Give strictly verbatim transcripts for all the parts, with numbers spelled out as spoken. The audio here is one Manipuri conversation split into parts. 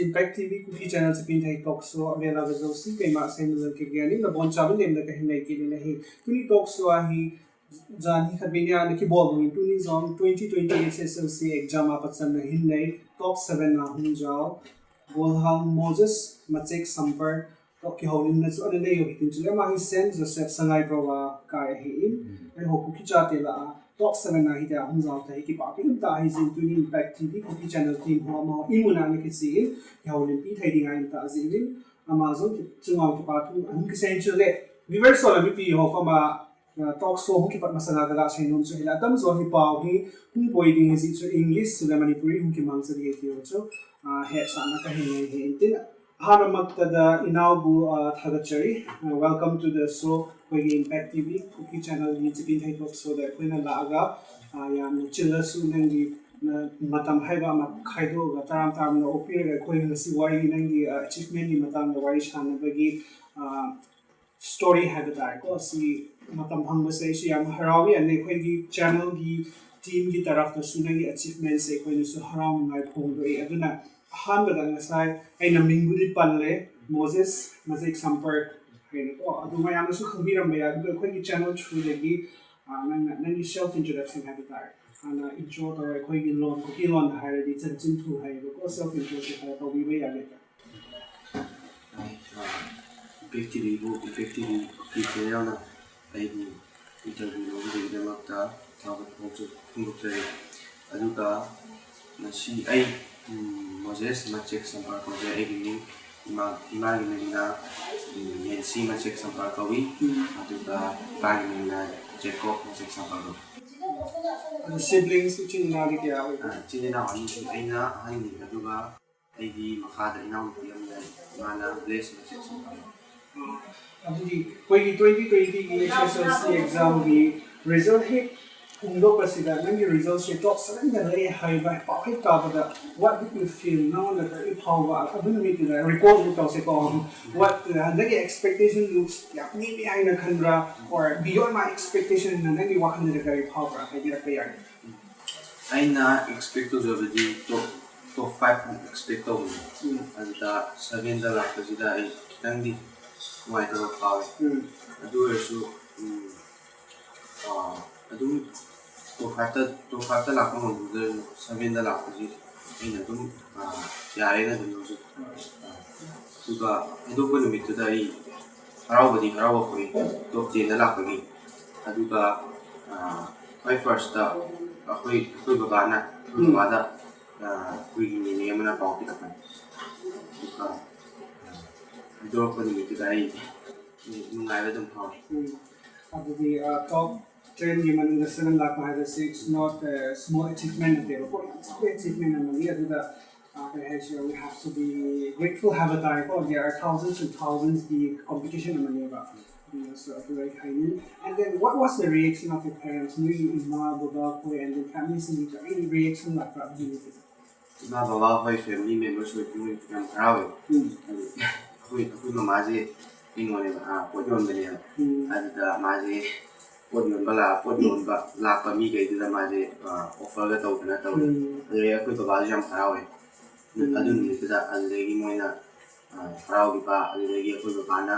Impact T V Kuki channel se pin thei talk show avela vajo si kei ma sai mulan ke gani na bon chabu nem da kahin nai ke ni nahi. Tuni talk show ahi jan hi khat benya na ki bol bungin tuni jong twenty twenty H S L C exam a pachan na hin nei top seven na hung jao. Golhang Moses Machek Sampar to ki haulim na chu ana nei yo hitin chu le ma hi Saint Joseph Sangai Proa kai ahi in. Ai ho Kuki chate la a top seven na hi ta hung jao ta hi ki pa ki ta hi jin tuni Impact T V Kuki channel team ho ma ho imuna na ki si in ki haulim pi thei ding a in ta jin in. Ama jong ki chunga ki pa thu an ki sei chu le viewers ho la mipi ho ko ma talk show hung kipat masanga ka ga sei nom chu hi la tam jo hi pau hi hung poi ding hi ji chu English chu le Manipuri hung kimang chu hi ti chu. He sa na ka hi nei hi in tin. Hana makta da inaobu thaga chari. Welcome to the show. Koi Impact T V Kuki channel ni chipin thei talk show da koi na la ga. Ya no chilla su nang di na matam hai ba ma khai do ga taram taram na opi ga koi na si wari nang di achievement ni matam na wari shana bagi. Story ꯍꯥꯏꯕ ꯇꯥꯔꯦꯀꯣ꯫ ꯑꯁꯤ ꯃꯇꯝ ꯐꯪꯕꯁꯦ ꯑꯩꯁꯨ ꯌꯥꯝ ꯍꯔꯥꯎꯏ꯫ ꯑꯗꯩ ꯑꯩꯈꯣꯏꯒꯤ channelꯒꯤ teamꯒꯤ ꯇꯔꯐꯇꯁꯨ ꯅꯪꯒꯤ achievementꯁꯦ ꯑꯩꯈꯣꯏꯅꯁꯨ ꯍꯔꯥꯎ ꯅꯨꯡꯉꯥꯏ ꯐꯣꯡꯗꯣꯛꯏ꯫ ꯑꯗꯨꯅ ꯑꯍꯥꯟꯕꯗ ꯉꯁꯥꯏ ꯑꯩꯅ ꯃꯤꯡꯕꯨꯗꯤ ꯄꯜꯂꯦ, ꯃꯣꯖꯦꯁ ꯃꯖꯦꯛ ꯁꯝꯄꯔ ꯍꯥꯏꯅꯀꯣ꯫ ꯑꯗꯨ ꯃꯌꯥꯝꯅꯁꯨ ꯈꯪꯕꯤꯔꯝꯕ ꯌꯥꯏ꯫ ꯑꯗꯨꯒ ꯑꯩꯈꯣꯏꯒꯤ channel throughꯗꯒꯤ, ꯑ, ꯅꯪꯅ ꯅꯪꯒꯤ self introduction ꯍꯥꯏꯕ ꯇꯥꯔꯦ꯫ ꯍꯥꯟꯅ intro ꯇꯧꯔ ꯑꯩꯈꯣꯏꯒꯤ ꯂꯣꯟ, ꯀꯨꯀꯤ ꯂꯣꯟꯗ ꯍꯥꯏꯔꯗꯤ ꯆꯟꯆꯤꯟꯊꯨ ꯍꯥꯏꯌꯦꯕꯀꯣ꯫ Self introꯁꯦ ꯈꯔ ꯇꯧꯕꯤꯕ ꯌꯥꯒꯗ꯭ꯔꯥ? ꯏꯝꯄꯦꯛ ꯇꯤꯚꯤꯕꯨ, ꯏꯝꯄꯦꯛ ꯇꯤꯚꯤꯒꯤ ꯆꯦꯅꯦꯜꯅ ꯑꯩꯕꯨ ꯏꯟꯇꯔꯚ꯭ꯌꯨ ꯂꯧꯕꯤꯕꯒꯤꯗꯃꯛꯇ ꯊꯥꯒꯠꯄ ꯐꯣꯡꯗꯣꯛꯆꯔꯤ꯫ ꯑꯗꯨꯒ ꯉꯁꯤ ꯑꯩ ꯃꯣꯖꯦꯁ ꯃꯆꯦꯛ ꯁꯝꯄꯥꯔ ꯀꯧꯖꯩ꯫ ꯑꯩꯒꯤ ꯃꯤꯡ ꯏꯃꯥ, ꯏꯃꯥꯒꯤ ꯃꯤꯡꯅ ꯅꯦꯟꯁꯤ ꯃꯆꯦꯛ ꯁꯝꯄꯥꯔ ꯀꯧꯏ꯫ ꯑꯗꯨꯒ ꯏꯄꯥꯒꯤ ꯃꯤꯡꯅ ꯖꯦꯀꯣꯕ ꯃꯆꯦꯛ ꯁꯝꯄꯥꯔ ꯀꯧꯏ꯫ ꯑꯗꯣ siblings, ꯏꯆꯤꯟ ꯏꯅꯥꯎꯗꯤ ꯀꯌꯥ ꯑꯣꯏꯒꯦ? ꯏꯆꯤꯟ ꯏꯅꯥꯎ ꯑꯅꯤꯁꯨ, ꯑꯩꯅ ꯑꯍꯟꯅꯤ, ꯑꯗꯨꯒ ꯑꯩꯒꯤ ꯃꯈꯥꯗ ꯏꯅꯥꯎꯅꯨꯄꯤ ꯑꯃ ꯂꯩ, ꯃꯥꯅ ꯕ꯭ꯂꯦꯁ ꯃꯆꯦꯛ ꯁꯝꯄꯥꯔ꯫ ꯑꯗꯨꯗꯤ ꯑꯩꯈꯣꯏꯒꯤ twenty twentyꯒꯤ H S L C examꯒꯤ result ꯍꯦꯛ ꯐꯣꯡꯗꯣꯛꯄꯁꯤꯗ ꯅꯪꯒꯤ resultꯁꯦ top sevenꯗ ꯂꯩ ꯍꯥꯏꯕ ꯄꯥꯎ ꯍꯦꯛ ꯇꯥꯕꯗ what did you feel? ꯅꯉꯣꯟꯗ ꯀꯔꯤ ꯐꯥꯎꯕ? ꯑꯗꯨ ꯅꯨꯃꯤꯠꯇꯨꯗ recall ꯑꯃꯨꯛ ꯇꯧꯁꯦꯀꯣ꯫ What, ꯅꯪꯒꯤ expectationꯗꯨ ꯌꯥꯝ ꯅꯦꯝꯃꯤ ꯍꯥꯏꯅ ꯈꯟꯕ꯭ꯔꯥ? Or beyond my expectationꯅ ꯅꯪꯒꯤ ꯋꯥꯈꯜꯗꯨꯗ ꯀꯔꯤ ꯐꯥꯎꯕ꯭ꯔꯥ? ꯍꯥꯏꯕꯤꯔꯛꯄ ꯌꯥꯒꯗ꯭ꯔꯥ? ꯑꯩꯅ expect ꯇꯧꯖꯕꯗꯤ top ꯇꯣꯞ ꯐꯥꯏꯚ ꯑꯦꯛꯁꯄꯦꯛ ꯇꯧꯕꯅꯦ꯫ ꯑꯗꯨꯗ ꯁꯚꯦꯟꯗ ꯂꯥꯛꯄꯁꯤꯗ ꯑꯩ ꯈꯤꯇꯪꯗꯤ ꯅꯨꯡꯉꯥꯏꯇꯕ ꯐꯥꯎꯋꯦ꯫ ꯑꯗꯨ ꯑꯣꯏꯔꯁꯨ, ꯎꯝ, ꯑꯥ, ꯑꯗꯨꯝ ꯇꯣꯞ ꯐꯥꯏꯚꯇ, ꯇꯣꯞ ꯐꯥꯏꯚꯇ ꯂꯥꯛꯄ ꯉꯝꯍꯧꯗ꯭ꯔꯁꯨ, ꯁꯚꯦꯟꯗ ꯂꯥꯛꯄꯁꯤ ꯑꯩꯅ ꯑꯗꯨꯝ, ꯑꯥ, ꯌꯥꯔꯦꯅ ꯑꯗꯨꯝ ꯂꯧꯖꯩ꯫ ꯑꯥ, ꯑꯗꯨꯒ ꯍꯥꯏꯗꯣꯛꯄ ꯅꯨꯃꯤꯠꯇꯨꯗ ꯑꯩ ꯍꯔꯥꯎꯕꯗꯤ ꯍꯔꯥꯎꯕ ꯄꯣꯛꯏ, ꯇꯣꯞ ꯇꯦꯟꯗ ꯂꯥꯛꯄꯒꯤ꯫ ꯑꯗꯨꯒ, ꯑꯥ, ꯈ꯭ꯋꯥꯏ ꯐꯥꯔꯁꯇ ꯑꯩꯈꯣꯏ, ꯑꯩꯈꯣꯏ ꯕꯕꯥꯅ, ꯑꯩꯈꯣꯏ ꯕꯕꯥꯗ, ꯑꯥ, ꯑꯩꯈꯣꯏꯒꯤ ꯅꯦꯅꯦ ꯑꯃꯅ ꯄꯥꯎ ꯄꯤꯔꯛꯄꯅꯤ꯫ ꯑꯗꯨꯒ, ꯑꯥ, ꯍꯥꯏꯗꯣꯔꯛꯄ ꯅꯨꯃꯤꯠꯇꯨꯗ ꯑꯩ ꯅꯨꯡꯉꯥꯏꯕ ꯑꯗꯨꯝ ꯐꯥꯎꯏ꯫ ꯑꯗꯨꯗꯤ, ꯑꯥ, ꯇꯣꯞ ꯇꯦꯟꯒꯤ ꯃꯅꯨꯡꯗ ꯁꯚꯦꯟ ꯂꯥꯛꯄ ꯍꯥꯏꯕꯁꯤ it's not a small achievement ꯅꯠꯇꯦꯕꯀꯣ, ꯌꯥꯝ ꯆꯥꯎꯕ achievement ꯑꯃꯅꯤ꯫ ꯑꯗꯨꯒ, ꯑꯥ, ꯀꯔꯤ ꯍꯥꯏꯁꯤꯔ, we have to be grateful ꯍꯥꯏꯕ ꯇꯥꯔꯦꯀꯣ, there are thousands and thousands ꯒꯤ competition ꯑꯃꯅꯦꯕ꯫ ꯑꯗꯨꯅꯁꯨ ꯑꯗꯨ ꯑꯩ ꯍꯥꯏꯅꯤꯡ꯫ And then what was the reaction of your parents? ꯅꯣꯏꯒꯤ ꯏꯃꯥ ꯕꯕꯥ ꯈꯣꯏ and then family ꯁꯤꯡꯒꯤ ꯀꯔꯤ reaction ꯂꯥꯛꯄ꯭ꯔꯥ ꯑꯗꯨꯒꯤ ꯅꯨꯃꯤꯠꯇꯨꯗ? ꯏꯃꯥ ꯕꯕꯥ ꯍꯣꯏ, family members ꯍꯣꯏ ꯃꯣꯏ ꯌꯥꯝ ꯍꯔꯥꯎꯋꯦ꯫ ꯎꯝ꯫ ꯍꯥꯏꯗꯤ ꯑꯩꯈꯣꯏ, ꯑꯩꯈꯣꯏ ꯃꯃꯥꯁꯦ ꯀꯩꯅꯣꯅꯦꯕ, ꯑꯥ, ꯄꯣꯠ ꯌꯣꯟꯕꯅꯦꯕ꯫ ꯎꯝ꯫ ꯑꯗꯨꯗ ꯃꯥꯁꯦ ꯄꯣꯠ ꯌꯣꯟꯕ ꯂꯥꯛ-, ꯄꯣꯠ ꯌꯣꯟꯕ ꯂꯥꯛꯄ ꯃꯤꯈꯩꯗꯨꯗ ꯃꯥꯁꯦ, ꯑꯥ, offer ꯒ ꯇꯧꯗꯅ ꯇꯧꯋꯦ꯫ ꯎꯝ꯫ ꯑꯗꯨꯗꯒꯤ ꯑꯩꯈꯣꯏ ꯕꯕꯥꯁꯨ ꯌꯥꯝ ꯍꯔꯥꯎꯋꯦ꯫ ꯎꯝ꯫ ꯑꯗꯨ ꯅꯨꯃꯤꯠꯇꯨꯗ ꯑꯗꯨꯗꯒꯤ ꯃꯣꯏꯅ, ꯑꯥ, ꯍꯔꯥꯎꯈꯤꯕ, ꯑꯗꯨꯗꯒꯤ ꯑꯩꯈꯣꯏ ꯕꯕꯥꯅ,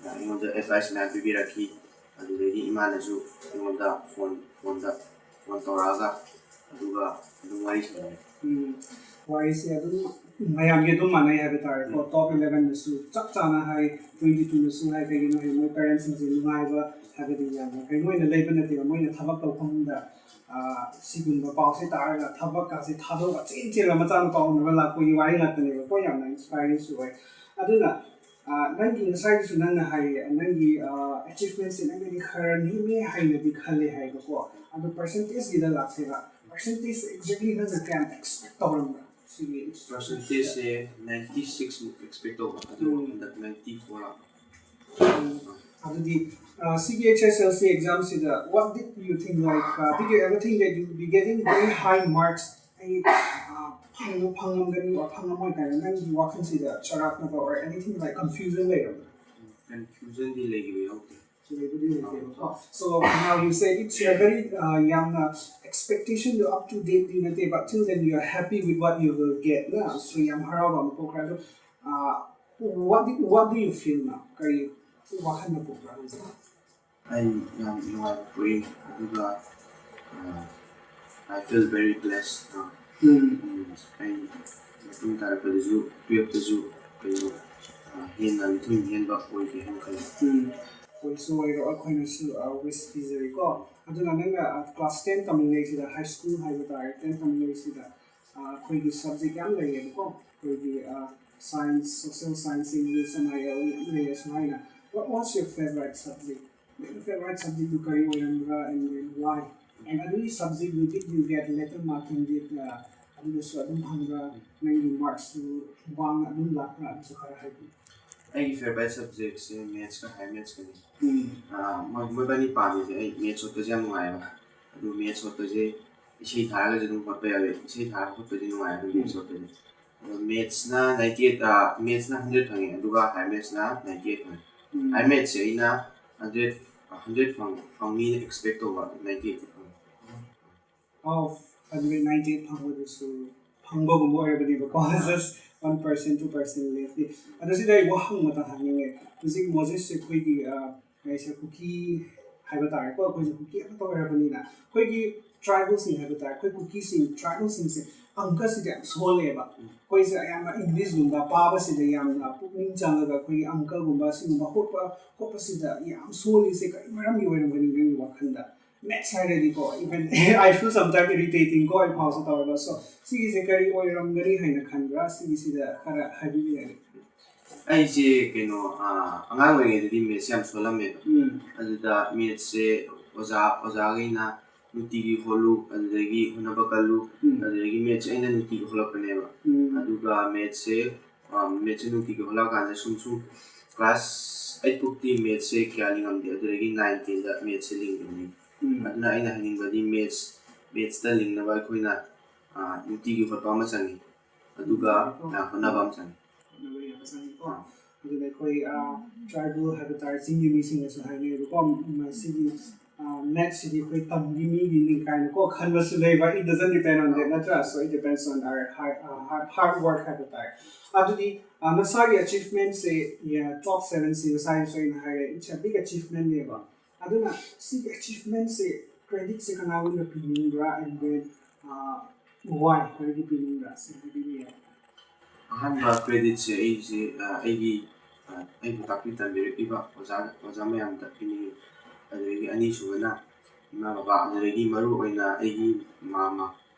ꯑꯥ, ꯑꯩꯉꯣꯟꯗ advice ꯃꯌꯥꯝ ꯄꯤꯕꯤꯔꯛꯈꯤ꯫ ꯑꯗꯨꯗꯒꯤ ꯏꯃꯥꯅꯁꯨ ꯑꯩꯉꯣꯟꯗ phone, phone ꯗ phone ꯇꯧꯔꯛꯑꯒ ꯑꯗꯨꯒ ꯑꯗꯨꯝ ꯋꯥꯔꯤ ꯁꯥꯟꯅꯔꯦ꯫ ꯎꯝ꯫ ꯋꯥꯔꯤꯁꯦ ꯑꯗꯨꯝ ꯃꯌꯥꯝꯒꯤ ꯑꯗꯨꯝ ꯃꯥꯟꯅꯩ ꯍꯥꯏꯕ ꯇꯥꯔꯦꯀꯣ꯫ ꯎꯝ꯫ Top eleven ꯅꯁꯨ ꯆꯞ ꯆꯥꯅ ꯍꯥꯏ, twenty two ꯅꯁꯨ ꯍꯥꯏ꯫ ꯀꯩꯒꯤꯅꯣ ꯍꯥꯏꯗꯤ ꯃꯣꯏ parents ꯁꯤꯡꯁꯦ ꯅꯨꯡꯉꯥꯏꯕ ꯍꯥꯏꯕꯗꯤ ꯌꯥꯝꯅ ꯀꯩꯅꯣ ꯑꯣꯏꯅ ꯂꯩꯕ ꯅꯠꯇꯦꯕ, ꯃꯣꯏꯅ ꯊꯕꯛ ꯇꯧꯐꯝꯗ, ꯑꯥ, ꯁꯤꯒꯨꯝꯕ ꯄꯥꯎꯁꯦ ꯇꯥꯔꯒ ꯊꯕꯛꯀꯥꯁꯦ ꯊꯥꯗꯣꯛꯑꯒ ꯆꯦꯟ ꯆꯦꯜꯂꯒ ꯃꯆꯥꯅꯨꯄꯥ ꯎꯅꯕ ꯂꯥꯛꯄꯒꯤ ꯋꯥꯔꯤ ꯉꯥꯛꯇꯅꯦꯕꯀꯣ꯫ ꯌꯥꯝꯅ inspiring ꯁꯨ ꯑꯣꯏ꯫ ꯑꯗꯨꯅ, ꯑꯥ, ꯅꯪꯒꯤ ꯉꯁꯥꯏꯒꯤꯁꯨ ꯅꯪꯅ ꯍꯥꯏꯌꯦ, ꯅꯪꯒꯤ, ꯑꯥ, achievement ꯁꯦ ꯅꯪꯅꯗꯤ ꯈꯔ ꯅꯦꯝꯃꯦ ꯍꯥꯏꯅꯗꯤ ꯈꯜꯂꯦ ꯍꯥꯏꯕꯀꯣ꯫ ꯑꯗꯣ percentage ꯀꯤꯗ ꯂꯥꯛꯁꯦꯕ, percentage exactly ꯅꯪꯅ ꯀꯌꯥꯝ expect ꯇꯧꯔꯝꯕ꯭ꯔꯥ ꯁꯤꯒꯤ? Percentage ꯁꯦ ninety six ꯃꯨꯛ expect ꯇꯧꯕ, ꯑꯗꯨ ꯎꯝ꯫ ꯍꯟꯗꯛ ninety four ꯂꯥꯛꯄ꯫ ꯎꯝ꯫ ꯑꯗꯨꯗꯤ, ꯑꯥ, ꯁꯤꯒꯤ H S L C exam ꯁꯤꯗ what did you think, like, uh, did you ever think that you will be getting very high marks? ꯑꯩ, ꯑꯥ, ꯐꯪ-, ꯐꯪꯉꯝꯒꯅꯤ or ꯐꯪꯉꯝꯃꯣꯏ ꯀꯥꯏꯅ ꯅꯪꯒꯤ ꯋꯥꯈꯜꯁꯤꯗ ꯆꯔꯥꯛꯅꯕ or anything like confusion ꯂꯩꯔꯝꯕ꯭ꯔꯥ? Confusion ꯗꯤ ꯂꯩꯈꯤꯕ ꯌꯥꯎꯗꯦ꯫ ꯂꯩꯕꯨꯗꯤ ꯂꯩꯇꯦꯕꯀꯣ꯫ So now you said it's a very, uh, ꯌꯥꯝꯅ expectation ꯗꯣ up to date ꯗꯤ ꯅꯠꯇꯦ, but till then you are happy with what you will get ꯅ, so ꯌꯥꯝ ꯍꯔꯥꯎꯕ ꯑꯃ ꯄꯣꯛꯈ꯭ꯔꯦ꯫ ꯑꯗꯣ, uh, what do, what do you feel now? ꯀꯔꯤ ꯋꯥꯈꯜꯗ ꯄꯣꯛꯄ꯭ꯔꯥ ꯍꯧꯖꯤꯛ? ꯑꯩ ꯌꯥꯝ ꯅꯨꯡꯉꯥꯏꯕ ꯄꯣꯛꯏ꯫ ꯑꯗꯨꯒ I feel very blessed now꯫ ꯎꯝ ꯑꯩ ꯃꯇꯨꯡ ꯇꯥꯔꯛꯄꯗꯁꯨ ꯇꯨꯌꯦꯜꯞꯇꯁꯨ ꯀꯩꯅꯣ ꯍꯦꯟꯅ ꯃꯤꯊꯣꯏ ꯃꯤꯍꯦꯟꯕ ꯑꯣꯏꯒꯦ ꯍꯥꯏꯅ ꯈꯜꯂꯤ꯫ ꯎꯝ ꯑꯣꯏꯁꯨ ꯑꯣꯏꯔꯣ, ꯑꯩꯈꯣꯏꯅꯁꯨ wish ꯄꯤꯖꯔꯤꯀꯣ꯫ ꯑꯗꯨꯅ ꯅꯪꯅ class ten ꯇꯝꯂꯤꯉꯩꯁꯤꯗ, high school ꯍꯥꯏꯕ ꯇꯥꯔꯦ, ten ꯇꯝꯂꯤꯉꯩꯁꯤꯗ ꯑꯩꯈꯣꯏꯒꯤ subject ꯌꯥꯝ ꯂꯩꯌꯦꯕꯀꯣ꯫ ꯑꯩꯈꯣꯏꯒꯤ science, social science, English, M I L ꯌꯥꯝ ꯂꯩꯌꯦ ꯁꯨꯃꯥꯏꯅ꯫ What was your favorite subject? ꯅꯪꯒꯤ favorite subject ꯗꯨ ꯀꯔꯤ ꯑꯣꯏꯔꯝꯕ꯭ꯔꯥ and then why? And ꯑꯗꯨꯒꯤ subject do did you get letter marking, did ꯑꯗꯨꯗꯁꯨ ꯑꯗꯨꯝ ꯐꯪꯕ꯭ꯔꯥ? ꯅꯪꯒꯤ marks ꯇꯨ ꯋꯥꯡꯅ ꯑꯗꯨꯝ ꯂꯥꯛꯄ꯭ꯔꯥ? ꯑꯗꯨꯁꯨ ꯈꯔ ꯍꯥꯏꯕꯤꯌꯨ꯫ ꯑꯩꯒꯤ favorite subject ꯁꯦ maths ꯀ higher maths ꯀꯅꯤ꯫ ꯎꯝ ꯃꯣꯏ ꯃꯣꯏꯕꯥꯅꯤ ꯄꯥꯝꯃꯤꯁꯦ ꯑꯩ maths ꯍꯣꯠꯄꯁꯦ ꯌꯥꯝ ꯅꯨꯡꯉꯥꯏꯌꯦꯕ꯫ ꯑꯗꯨ maths ꯍꯣꯠꯄꯁꯦ ꯏꯁꯩ ꯊꯥꯔꯒꯁꯨ ꯑꯗꯨꯝ ꯍꯣꯠꯄ ꯌꯥꯎꯋꯦ꯫ ꯏꯁꯩ ꯊꯥꯔꯒ ꯍꯣꯠꯄꯁꯦ ꯅꯨꯡꯉꯥꯏꯌꯦꯕ maths ꯍꯣꯠꯄꯁꯦ꯫ ꯑꯗꯣ maths ꯅ ninety eight, maths ꯅ hundred ꯐꯪꯉꯦ, ꯑꯗꯨꯒ higher maths ꯅ ninety eight ꯐꯪꯉꯦ꯫ ꯎꯝ Higher maths ꯁꯦ ꯑꯩꯅ hundred, hundred ꯐꯪ ꯐꯪꯅꯤꯅ expect ꯇꯧꯕ, ninety eight ꯐꯪꯉꯦ꯫ Of hundred ninety eight ꯐꯪꯕꯗꯨꯁꯨ ꯐꯪꯕꯒꯨꯝꯕ ꯑꯣꯏꯔꯕꯅꯦꯕꯀꯣ꯫ Just one percent, two percent less ꯅꯤ꯫ ꯑꯗꯣ ꯁꯤꯗ ꯑꯩ ꯋꯥꯍꯪ ꯑꯃꯇ ꯍꯪꯅꯤꯡꯉꯦ꯫ ꯍꯧꯖꯤꯛ ꯃꯣꯖꯦꯁꯁꯦ ꯑꯩꯈꯣꯏꯒꯤ ꯀꯩꯁꯦ ꯀꯨꯀꯤ ꯍꯥꯏꯕ ꯇꯥꯔꯦꯀꯣ, ꯑꯩꯈꯣꯏꯁꯦ ꯀꯨꯀꯤ ꯑꯃꯠꯇ ꯑꯣꯏꯔꯕꯅꯤꯅ ꯑꯩꯈꯣꯏꯒꯤ tribalꯁꯤꯡ ꯍꯥꯏꯕ ꯇꯥꯔꯦ, ꯑꯩꯈꯣꯏ ꯀꯨꯀꯤꯁꯤꯡ tribalꯁꯤꯡꯁꯦ ꯑꯪꯀꯁꯤꯗꯤ ꯌꯥꯝ ꯁꯣꯜꯂꯦꯕ꯫ ꯑꯩꯈꯣꯏꯁꯦ ꯑꯌꯥꯝꯕ Englishꯒꯨꯝꯕ ꯄꯥꯕꯁꯤꯗ ꯌꯥꯝꯅ ꯄꯨꯛꯅꯤꯡ ꯆꯪꯉꯒ ꯑꯩꯈꯣꯏꯒꯤ ꯑꯪꯀꯒꯨꯝꯕ ꯁꯤꯒꯨꯝꯕ ꯍꯣꯠꯄ ꯈꯣꯠꯄꯁꯤꯗ ꯌꯥꯝ ꯁꯣꯜꯂꯤꯁꯦ ꯀꯔꯤ ꯃꯔꯝꯒꯤ ꯑꯣꯏꯔꯝꯒꯅꯤ ꯅꯪꯒꯤ ꯋꯥꯈꯜꯗ? Maths ꯍꯥꯏꯔꯗꯤꯀꯣ, even I feel sometimes irritating ꯀꯣ, ꯑꯩ ꯐꯥꯎꯁꯨ ꯇꯧꯋꯦꯕ꯫ So ꯁꯤꯒꯤꯁꯦ ꯀꯔꯤ ꯑꯣꯏꯔꯝꯒꯅꯤ ꯍꯥꯏꯅ ꯈꯟꯕ꯭ꯔꯥ? ꯁꯤꯒꯤꯁꯤꯗ ꯈꯔ ꯍꯥꯏꯕꯤꯕ ꯌꯥꯒꯗ꯭ꯔꯥ? ꯑꯩꯁꯦ ꯀꯩꯅꯣ ꯑꯉꯥꯡ ꯑꯣꯏꯔꯤꯉꯩꯗꯗꯤ maths ꯁꯦ ꯌꯥꯝ ꯁꯣꯜꯂꯝꯃꯦꯕ꯫ ꯎꯝ ꯑꯗꯨꯗ maths ꯁꯦ ꯑꯣꯖꯥ ꯑꯣꯖꯥꯈꯩꯅ ꯅꯨꯡꯇꯤꯒꯤ ꯍꯣꯠꯂꯨ, ꯑꯗꯨꯗꯒꯤ ꯍꯣꯠꯅꯕ ꯀꯜꯂꯨ, ꯎꯝ ꯑꯗꯨꯗꯒꯤ maths ꯁꯦ ꯑꯩꯅ ꯅꯨꯡꯇꯤꯒꯤ ꯍꯣꯠꯂꯛꯄꯅꯦꯕ꯫ ꯎꯝ ꯑꯗꯨꯒ maths ꯁꯦ maths ꯁꯦ ꯅꯨꯡꯇꯤꯒꯤ ꯍꯣꯠꯂꯛꯑꯀꯥꯟꯗ ꯁꯨꯝ ꯁꯨꯝ class eight ꯐꯥꯎꯇꯤ maths ꯁꯦ ꯀꯌꯥ ꯂꯤꯡꯉꯝꯗꯦ, ꯑꯗꯨꯗꯒꯤ nine ten ꯗ maths ꯁꯦ ꯂꯤꯡꯈꯤꯕꯅꯤ꯫ ꯎꯝ ꯑꯗꯨꯅ ꯑꯩꯅ ꯍꯥꯏꯅꯤꯡꯕꯗꯤ maths, maths ꯇ ꯂꯤꯡꯅꯕ ꯑꯩꯈꯣꯏꯅ ꯅꯨꯡꯇꯤꯒꯤ ꯍꯣꯠꯄ ꯑꯃ ꯆꯪꯉꯤ, ꯑꯗꯨꯒ ꯍꯣꯠꯅꯕ ꯑꯃ ꯆꯪꯉꯤ꯫ ꯍꯣꯠꯅꯕ ꯌꯥꯝ ꯆꯪꯉꯤꯀꯣ꯫ ꯑꯗꯨꯅ ꯑꯩꯈꯣꯏ ꯇ꯭ꯔꯥꯏꯕꯦꯜ ꯍꯥꯏꯕ ꯇꯥꯔꯦ, ꯆꯤꯡꯒꯤ ꯃꯤꯁꯤꯡꯅꯁꯨ ꯍꯥꯏꯅꯩꯕꯀꯣ, ꯃꯁꯤꯒꯤ ꯃꯦꯠꯁꯤꯗꯤ ꯑꯩꯈꯣꯏ ꯇꯝꯒꯤ ꯃꯤꯒꯤꯅꯤ ꯀꯥꯏꯅꯀꯣ ꯈꯟꯕꯁꯨ ꯂꯩꯕ꯫ It doesn't depend on that, ꯅꯠꯇ꯭ꯔꯥ? So it depends on our hard, uh, hard, hard work ꯍꯥꯏꯕ ꯇꯥꯔꯦ꯫ ꯑꯗꯨꯗꯤ ꯅꯁꯥꯒꯤ ꯑꯦꯆꯤꯞꯃꯦꯟꯁꯦ ꯇꯣꯞ ꯁꯚꯦꯟꯁꯤ ꯉꯁꯥꯏꯁꯨ ꯑꯩꯅ ꯍꯥꯏꯔꯦ, it's a big achievementꯅꯦꯕ꯫ ꯑꯗꯨꯅ ꯁꯤꯒꯤ ꯑꯦꯆꯤꯞꯃꯦꯟꯁꯦ ꯀ꯭ꯔꯦꯗꯤꯠꯁꯦ ꯀꯅꯥꯒꯨꯝꯕ ꯄꯤꯅꯤꯡꯕ꯭ꯔꯥ, and then why, ꯀꯔꯤꯒꯤ ꯄꯤꯅꯤꯡꯕ꯭ꯔꯥ, ꯁꯤ ꯍꯥꯏꯕꯤꯕ ꯌꯥꯏ꯫ ꯑꯍꯥꯟꯕ ꯀ꯭ꯔꯦꯗꯤꯠꯁꯦ ꯑꯩꯁꯦ ꯑꯩꯒꯤ ꯑꯩꯕꯨ ꯇꯥꯛꯄꯤ ꯇꯝꯕꯤꯔꯛꯂꯤꯕ ꯑꯣꯖꯥ ꯑꯣꯖꯥ ꯃꯌꯥꯝꯗ ꯄꯤꯅꯤꯡꯉꯤ꯫ ꯑꯗꯨꯗꯒꯤ ꯑꯅꯤꯁꯨꯕꯅ ꯏꯃꯥ ꯕꯕꯥ, ꯑꯗꯨꯗꯒꯤ ꯃꯔꯨ ꯑꯣꯏꯅ ꯑꯩꯒꯤ ꯃꯥꯃ,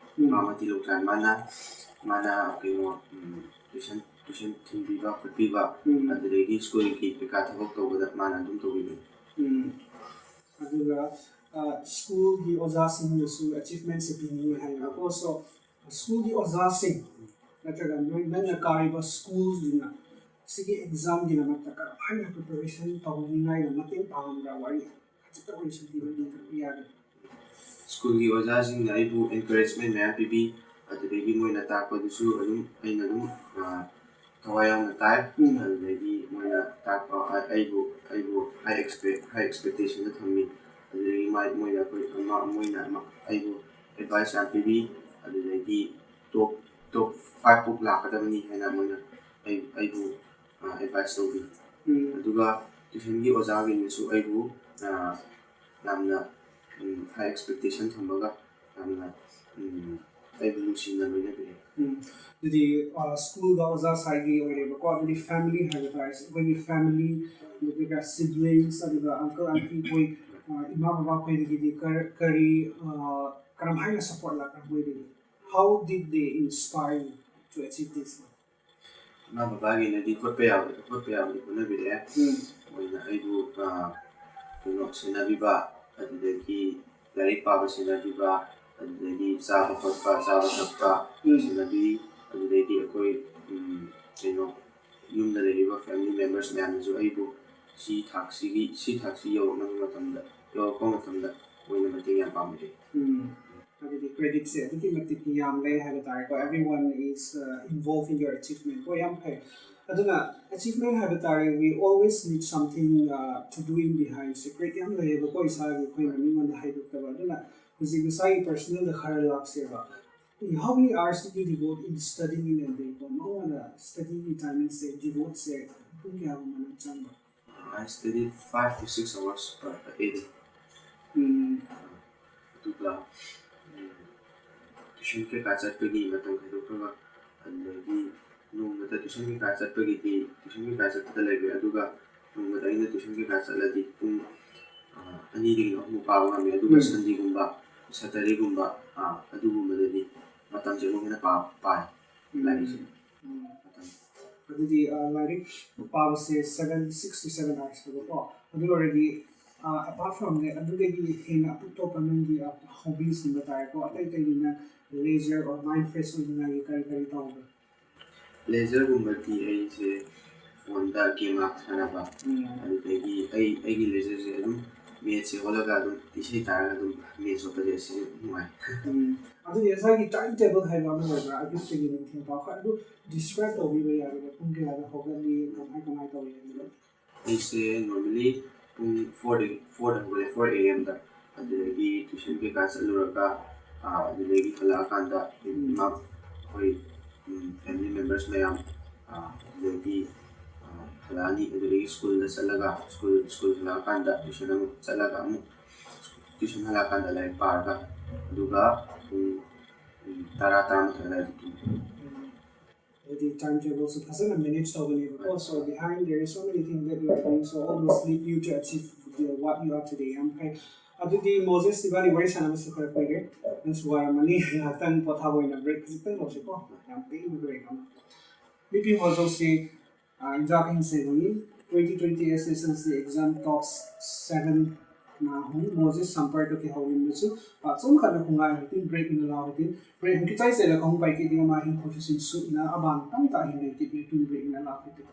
ꯃꯥꯃ ꯇꯤꯂꯧꯊꯥꯏ, ꯃꯥꯅ ꯃꯥꯅ ꯀꯩꯅꯣ ꯇꯨꯏꯁꯟ ꯇꯨꯏꯁꯟ ꯊꯤꯟꯕꯤꯕ ꯈꯣꯠꯄꯤꯕ, ꯑꯗꯨꯗꯒꯤ ꯁ꯭ꯀꯨꯜꯒꯤ ꯀꯩꯀꯥ ꯊꯕꯛ ꯇꯧꯕꯗ ꯃꯥꯅ ꯑꯗꯨꯝ ꯇꯧꯕꯤꯕꯅꯤ꯫ ꯑꯗꯨꯒ ꯁ꯭ꯀꯨꯜꯒꯤ ꯑꯣꯖꯥꯁꯤꯡꯅꯁꯨ ꯑꯦꯆꯤꯞꯃꯦꯟꯁꯦ ꯄꯤꯅꯤꯡꯉꯤ ꯍꯥꯏꯌꯦꯕꯀꯣ꯫ So ꯁ꯭ꯀꯨꯜꯒꯤ ꯑꯣꯖꯥꯁꯤꯡ ꯅꯠꯇ꯭ꯔꯒ ꯅꯣꯏ ꯅꯪꯅ ꯀꯥꯔꯤꯕ ꯁ꯭ꯀꯨꯜꯗꯨꯅ ꯁꯤꯒꯤ ꯑꯦꯛꯖꯥꯝꯒꯤꯗꯃꯛꯇ ꯀꯔꯝꯍꯥꯏꯅ ꯄ꯭ꯔꯤꯄꯦꯔꯦꯁꯟ ꯇꯧꯅꯤꯡꯉꯥꯏꯅ ꯃꯇꯦꯡ ꯄꯥꯡꯕ꯭ꯔꯥ? ꯋꯥꯔꯤ ꯈꯖꯤꯛꯇ ꯑꯣꯏꯔꯁꯨ ꯂꯤꯕꯤꯔꯛꯄ ꯌꯥꯒꯗ꯭ꯔꯥ? ꯁ꯭ꯀꯨꯜꯒꯤ ꯑꯣꯖꯥꯁꯤꯡꯅ ꯑꯩꯕꯨ ꯑꯦꯟꯀꯔꯦꯖꯃꯦꯟ ꯃꯌꯥꯝ ꯄꯤꯕꯤ, ꯑꯗꯨꯗꯒꯤ ꯃꯣꯏꯅ ꯇꯥꯛꯄꯗꯨꯁꯨ ꯑꯗꯨꯝ ꯑꯩꯅ ꯑꯗꯨꯝ ꯊꯋꯥꯏ ꯌꯥꯎꯅ ꯇꯥꯏ꯫ ꯑꯗꯨꯗꯒꯤ ꯃꯣꯏꯅ ꯇꯥꯛꯄ ꯑꯩꯕꯨ ꯑꯩꯕꯨ ꯍꯥꯏ ꯑꯦꯛꯁꯄꯦꯛ ꯍꯥꯏ ꯑꯦꯛꯁꯄꯦꯛꯇꯦꯁꯟꯗ ꯊꯝꯃꯤ꯫ ꯑꯗꯨꯗꯒꯤ ꯃꯣꯏꯅ ꯑꯩꯈꯣꯏ ꯃꯣꯏꯅ ꯑꯩꯕꯨ ꯑꯦꯗꯚꯥꯏꯁ ꯌꯥꯝ ꯄꯤꯕꯤ꯫ ꯑꯗꯨꯗꯒꯤ ꯇꯣꯞ ꯇꯣꯞ ꯐꯥꯏꯚ ꯐꯥꯎ ꯂꯥꯛꯀꯗꯕꯅꯤ ꯍꯥꯏꯅ ꯃꯣꯏꯅ ꯑꯩ ꯑꯩꯕꯨ ꯑꯦꯗꯚꯥꯏꯁ ꯇꯧꯕꯤ꯫ ꯑꯗꯨꯒ ꯇ꯭ꯌꯨꯁꯟꯒꯤ ꯑꯣꯖꯥꯈꯩꯅꯁꯨ ꯑꯩꯕꯨ ꯌꯥꯝꯅ ꯍꯥꯏ ꯑꯦꯛꯁꯄꯦꯛꯇꯦꯁꯟ ꯊꯝꯃꯒ ꯌꯥꯝꯅ ꯑꯩꯕꯨ ꯅꯨꯡꯁꯤꯅ ꯂꯣꯏꯅꯕꯤꯔꯦ꯫ ꯑꯗꯨꯗꯤ ꯁ꯭ꯀꯨꯜꯗ ꯑꯣꯖꯥ ꯁꯥꯏꯒꯤ ꯑꯣꯏꯔꯦꯕꯀꯣ꯫ ꯑꯗꯨꯗꯤ ꯐꯦꯃꯤꯂꯤ ꯍꯥꯏꯕ ꯇꯥꯔꯦ, ꯑꯩꯈꯣꯏꯒꯤ ꯐꯦꯃꯤꯂꯤ, ꯑꯗꯨꯒ ꯁꯤꯕ꯭ꯂꯤꯡꯁ, ꯑꯗꯨꯒ ꯑꯪꯀꯜ ꯑꯟꯇꯤ ꯑꯩꯈꯣꯏ ꯏꯃꯥ ꯕꯕꯥ ꯑꯩꯈꯣꯏꯗꯒꯤꯗꯤ ꯀꯔꯤ ꯀꯔꯝꯍꯥꯏꯅ ꯁꯞꯄꯣꯔꯠ ꯂꯥꯛꯄ꯭ꯔꯥ ꯃꯣꯏꯗꯒꯤ? How did they inspire you to achieve this? ꯏꯃꯥ ꯕꯕꯥꯒꯤꯅꯗꯤ ꯍꯣꯠꯄ ꯌꯥꯕꯗꯤ ꯍꯣꯠꯄ ꯌꯥꯕꯗꯤ ꯍꯣꯠꯅꯕꯤꯔꯛꯑꯦ꯫ ꯃꯣꯏꯅ ꯑꯩꯕꯨ ꯀꯩꯅꯣ ꯁꯦꯟꯅꯕꯤꯕ, ꯑꯗꯨꯗꯒꯤ ꯂꯥꯏꯔꯤꯛ ꯄꯥꯕ ꯁꯦꯟꯅꯕꯤꯕ, ꯑꯗꯨꯗꯒꯤ ꯆꯥꯕ ꯈꯣꯠꯄ ꯆꯥꯕ ꯊꯛꯄ ꯁꯦꯟꯅꯕꯤ꯫ ꯑꯗꯨꯗꯒꯤ ꯑꯩꯈꯣꯏ ꯀꯩꯅꯣ ꯌꯨꯝꯗ ꯂꯩꯔꯤꯕ ꯐꯦꯃꯤꯂꯤ ꯃꯦꯝꯕꯔꯁ ꯃꯌꯥꯝꯅꯁꯨ ꯑꯩꯕꯨ ꯁꯤ ꯊꯥꯛꯁꯤꯒꯤ ꯁꯤ ꯊꯥꯛꯁꯤ ꯌꯧꯔꯛꯅꯕ ꯃꯇꯝꯗ ꯌꯧꯔꯛꯄ ꯃꯇꯝꯗ ꯃꯣꯏꯅ ꯃꯇꯦꯡ ꯌꯥꯝ ꯄꯥꯡꯕꯤꯔꯦ꯫ ꯑꯗꯨꯗꯤ ꯀ꯭ꯔꯦꯗꯤꯠꯁꯦ ꯑꯗꯨꯛꯀꯤ ꯃꯇꯤꯛ ꯌꯥꯝ ꯂꯩ ꯍꯥꯏꯕ ꯇꯥꯔꯦꯀꯣ꯫ Everyone is involved in your achievement ꯀꯣ꯫ ꯌꯥꯝ ꯐꯩ꯫ ꯑꯗꯨꯅ achievement ꯍꯥꯏꯕ ꯇꯥꯔꯦ, we always need something uh, to do in behind. Secret ꯌꯥꯝ ꯂꯩꯌꯦꯕꯀꯣ, ꯏꯁꯥꯒꯤ ꯑꯩꯈꯣꯏꯅ ꯃꯤꯉꯣꯟꯗ ꯍꯥꯏꯗꯣꯛꯇꯕ. ꯑꯗꯨꯅ ꯍꯧꯖꯤꯛ ꯏꯁꯥꯒꯤ personal ꯗ ꯈꯔ ꯂꯥꯛꯁꯦꯕ. How many hours do you devote in studying in a day? ꯀꯣ, ꯅꯪꯅ study ꯒꯤ timing ꯁꯦ, devote ꯁꯦ ꯄꯨꯡ ꯀꯌꯥꯒꯨꯝꯕꯅ ꯆꯪꯕ? I study five to six hours per a day. ꯎꯝ, ꯑꯗꯨꯒ tuition ꯀꯩꯀꯥ ꯆꯠꯄꯒꯤ ꯃꯇꯝ ꯈꯥꯏꯗꯣꯛꯈ꯭ꯔꯒ, ꯑꯗꯨꯗꯒꯤ ꯅꯣꯡꯃꯗ tuition ꯀꯩꯀꯥ ꯆꯠꯄꯒꯤꯗꯤ tuition ꯀꯩꯀꯥ ꯆꯠꯄꯗ ꯂꯩꯔꯦ꯫ ꯑꯗꯨꯒ ꯅꯣꯡꯃꯗ ꯑꯩꯅ tuition ꯀꯩꯀꯥ ꯆꯠꯂꯗꯤ ꯄꯨꯡ ꯑꯅꯤꯗꯒꯤ ꯑꯍꯨꯝ ꯄꯥꯕ ꯉꯝꯃꯤ꯫ ꯑꯗꯨꯒ ꯎꯝ. Sunday ꯒꯨꯝꯕ, Saturday ꯒꯨꯝꯕ, ꯑꯗꯨꯒꯨꯝꯕꯗꯗꯤ ꯃꯇꯝꯁꯦ ꯑꯃꯨꯛ ꯍꯦꯟꯅ ꯄꯥ ꯄꯥꯏ ꯂꯥꯏꯔꯤꯛꯁꯦ꯫ ꯎꯝ. ꯑꯗꯨꯗꯤ ꯑ, ꯂꯥꯏꯔꯤꯛ ꯄꯥꯕꯁꯦ seven, six to seven hours ꯍꯥꯏꯕꯀꯣ. ꯑꯗꯨ ꯑꯣꯏꯔꯗꯤ apart from that, ꯑꯗꯨꯗꯒꯤ ꯍꯦꯟꯅ ꯑꯇꯣꯞ ꯑꯇꯣꯞꯄ ꯅꯪꯒꯤ hobbies ꯍꯥꯏꯕ ꯇꯥꯔꯦꯀꯣ, ꯑꯇꯩ ꯑꯇꯩꯗꯤ ꯅꯪ leisure or mind fresh ꯑꯣꯏꯅꯤꯡꯉꯥꯏꯒꯤ ꯀꯔꯤ ꯀꯔꯤ ꯇꯧꯕ꯭ꯔꯥ? Leisure ꯒꯨꯝꯕꯗꯤ ꯑꯩꯁꯦ phone ꯗ game ꯉꯥꯏꯍꯥꯛ ꯁꯥꯟꯅꯕ, ꯎꯝ. ꯑꯗꯨꯗꯒꯤ ꯑꯩ ꯑꯩꯒꯤ leisure ꯁꯦ ꯑꯗꯨꯝ ꯃꯦꯠꯁꯦ ꯍꯣꯠꯂꯒ ꯑꯗꯨꯝ ꯏꯁꯩ ꯇꯥꯔꯒ ꯑꯗꯨꯝ ꯃꯦꯠꯁ ꯍꯣꯠꯄꯁꯦ ꯁꯤꯁꯨ ꯅꯨꯡꯉꯥꯏ꯫ ꯎꯝ. ꯑꯗꯨꯗꯤ ꯉꯁꯥꯏꯒꯤ time table ꯍꯥꯏꯕ ꯑꯃ ꯂꯩꯕ꯭ꯔꯥ, ꯑꯌꯨꯛꯇꯒꯤ ꯅꯨꯡꯊꯤꯜ ꯐꯥꯎ? ꯈꯔ ꯑꯗꯨ describe ꯇꯧꯕꯤꯕ ꯌꯥꯒꯗ꯭ꯔꯥ? ꯄꯨꯡ ꯀꯌꯥꯗ ꯍꯧꯒꯠꯂꯤ, ꯀꯃꯥꯏ ꯀꯃꯥꯏ ꯇꯧꯏ ꯍꯥꯏꯕꯗꯣ? ꯑꯩꯁꯦ normally ꯄꯨꯡ four ꯗꯒꯤ four ꯗ ꯍꯧꯒꯠꯂꯦ, four a.m. ꯗ꯫ ꯑꯗꯨꯗꯒꯤ tuition ꯀꯩꯀꯥ ꯆꯠꯂꯨꯔꯒ, ꯑꯥ, ꯑꯗꯨꯗꯒꯤ ꯍꯜꯂꯛꯑꯀꯥꯟꯗ ꯏꯃꯥ, ꯑꯩꯈꯣꯏ family members ꯃꯌꯥꯝ, ꯑꯥ, ꯑꯗꯨꯗꯒꯤ, ꯑꯥ, ꯍꯜꯂꯛꯑꯅꯤ꯫ ꯑꯗꯨꯗꯒꯤ school ꯗ ꯆꯠꯂꯒ school school ꯍꯜꯂꯛꯑꯀꯥꯟꯗ tuition ꯑꯃꯨꯛ ꯆꯠꯂꯒ ꯑꯃꯨꯛ tuition ꯍꯜꯂꯛꯑꯀꯥꯟꯗ ꯂꯥꯏꯔꯤꯛ ꯄꯥꯔꯒ, ꯑꯗꯨꯒ ꯄꯨꯡ ꯇꯔꯥ, ꯇꯔꯥꯃꯥꯊꯣꯏ ꯑꯗꯨꯋꯥꯏꯗ ꯇꯨꯝꯃꯤ꯫ ꯑꯗꯨꯗꯤ time table ꯁꯨ ꯐꯖꯅ manage ꯇꯧꯒꯅꯦꯕꯀꯣ. So behind there is so many things that you are doing, so all those lead you to achieve the, what you are today. ꯌꯥꯝ ꯐꯩ. ꯑꯗꯨꯗꯤ ꯃꯣꯖꯦꯁ, ꯏꯕꯥꯅꯤ ꯋꯥꯔꯤ ꯁꯥꯟꯅꯕꯁꯨ ꯈꯔ ꯀꯨꯏꯔꯦ, ꯅꯪꯁꯨ ꯋꯥꯔꯝꯃꯅꯤ. ꯉꯥꯏꯍꯥꯛꯇꯪ ꯄꯣꯊꯥꯕ ꯑꯣꯏꯅ break ꯈꯖꯤꯛꯇꯪ ꯂꯧꯁꯤꯀꯣ, ꯌꯥꯝ ꯇꯦꯟꯕ break ꯑꯃ. ꯃꯤꯄꯤ ꯍꯣꯖꯧꯁꯤ ꯏꯟꯖꯥꯛ ꯍꯤꯡꯁꯦ twenty twenty S S L C exam top seven ꯅꯥꯍꯨꯝ ꯃꯣꯖꯦꯁ ꯁꯝꯄꯔꯀ ꯀꯤꯍꯧꯔꯤꯕꯁꯨ ꯄꯥꯛꯆꯨꯝ ꯈꯠꯅ ꯈꯨꯡꯒꯥꯏ ꯍꯨꯇꯤꯟ break ꯏꯟ ꯂꯥꯎ ꯍꯨꯇꯤꯟ break ꯍꯨꯀꯤ ꯆꯥꯏ ꯆꯦꯂ ꯈꯣꯡ ꯄꯥꯏ ꯀꯤꯗꯤ ꯃꯥ ꯍꯤꯡ ꯈꯣꯐꯤꯁꯤꯟ ꯁꯨꯠꯅ ꯑꯕꯥꯟ ꯇꯝ ꯇꯥ ꯍꯤꯡ ꯂꯩ ꯀꯤꯗꯤ ꯍꯨꯇꯤꯟ break ꯏꯟ ꯂꯥꯎ ꯍꯨꯇꯤꯟ꯫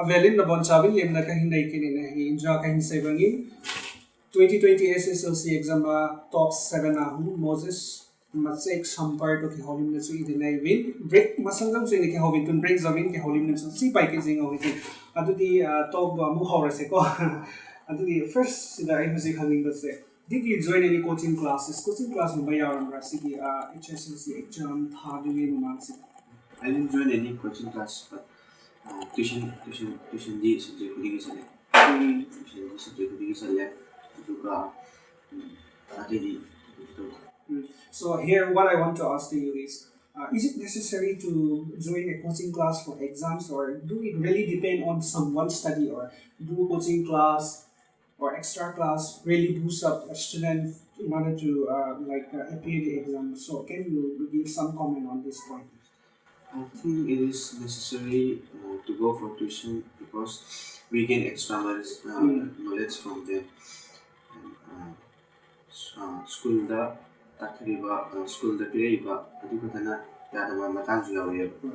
Velin na bon chabin lim na kahin nai kini na hi inja kahin sai bangin. Twenty twenty S S L C exam a top seven a hu Moses Matsek Sampar to kiholim na chu idin nai vin. Break masang jam chu ina kihovin tun break jabin kiholim na chu si pai ki jing o hi. Adudi, ah, top do amu hau ra se ko. Adudi first sida ai hujik hangin ba se. Did you join any coaching classes? Coaching class mo ba yaram ra sigi, ah, H S L C exam tha du ni mo man si. I didn't join any coaching class, but uh, tuition, tuition, tuition di subject ko di sa le. Tuition di subject ko di sa le. Aduga, um, ate di. So here, what I want to ask to you is, uh, is it necessary to join a coaching class for exams, or do it really depend on someone's study, or do coaching class or extra class really boost up a student in order to, uh, like, uh, appear the exam? So can you give some comment on this point? I think it is necessary uh, to go for tuition because we gain extra knowledge, uh, knowledge from them. And, uh, s- uh, school da ꯇꯥꯛꯊꯔꯤꯕ ꯁ꯭ꯀꯨꯜꯗ ꯄꯤꯔꯛꯏꯕ ꯑꯗꯨ ꯈꯛꯇꯅ ꯌꯥꯗꯕ ꯃꯇꯥꯡꯁꯨ ꯌꯥꯎꯔꯛꯑꯦꯕ꯫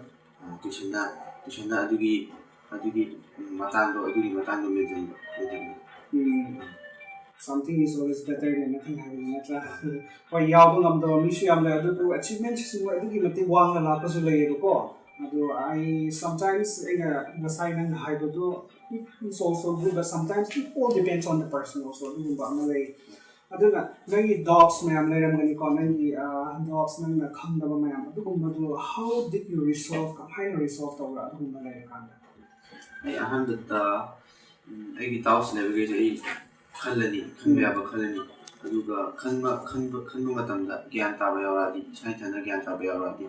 ꯇ꯭ꯋꯤꯁꯟꯗ ꯇ꯭ꯋꯤꯁꯟꯗ ꯑꯗꯨꯒꯤ ꯑꯗꯨꯒꯤ ꯃꯇꯥꯡꯗꯣ ꯑꯗꯨꯒꯤ ꯃꯇꯥꯡꯗꯣ ꯃꯦꯟꯁꯤꯟꯕ ꯃꯦꯟꯁꯤꯟꯕ꯫ Something is always better than nothing ꯍꯥꯏꯕꯗꯨ ꯅꯠꯇ꯭ꯔꯥ? ꯍꯣꯏ, ꯌꯥꯎꯕ ꯉꯝꯗꯕ ꯃꯤꯁꯨ ꯌꯥꯝ ꯂꯩ, ꯑꯗꯨꯕꯨ ꯑꯦꯆꯤꯞꯃꯦꯟꯁꯤꯁꯨ ꯑꯗꯨꯛꯀꯤ ꯃꯇꯤꯛ ꯋꯥꯡꯅ ꯂꯥꯛꯄꯁꯨ ꯂꯩꯌꯦꯕꯀꯣ꯫ ꯑꯗꯣ ꯑꯩ sometimes ꯑꯩꯅ ꯉꯁꯥꯏ ꯅꯪꯅ ꯍꯥꯏꯕꯗꯣ, it is also good, but sometimes it all depends on the person also, ꯑꯗꯨꯒꯨꯝꯕ ꯑꯃ ꯂꯩ꯫ ꯑꯗꯨꯅ ꯅꯪꯒꯤ doubts ꯃꯌꯥꯝ ꯂꯩꯔꯝꯒꯅꯤꯀꯣ, ꯅꯪꯒꯤ doubts, ꯅꯪꯅ ꯈꯪꯗꯕ ꯃꯌꯥꯝ ꯑꯗꯨꯒꯨꯝꯕꯗꯨ how did you resolve, ꯀꯃꯥꯏꯅ resolve ꯇꯧꯕ꯭ꯔꯥ ꯑꯗꯨꯒꯨꯝꯕ ꯂꯩꯔꯀꯥꯟꯗ? ꯑꯩ ꯑꯍꯥꯟꯕꯗ ꯎꯝ, ꯑꯩꯒꯤ doubts ꯂꯩꯕꯈꯩꯁꯦ ꯑꯩ ꯈꯜꯂꯅꯤ, ꯈꯟꯕ ꯌꯥꯕ ꯈꯜꯂꯅꯤ꯫ ꯑꯗꯨꯒ ꯈꯟꯕ ꯈꯟꯕ ꯈꯟꯕ ꯃꯇꯝꯗ ꯒ꯭ꯌꯥꯟ ꯇꯥꯕ ꯌꯥꯎꯔꯛꯑꯗꯤ, ꯏꯁꯥ ꯏꯊꯟꯇ ꯒ꯭ꯌꯥꯟ ꯇꯥꯕ ꯌꯥꯎꯔꯛꯑꯗꯤ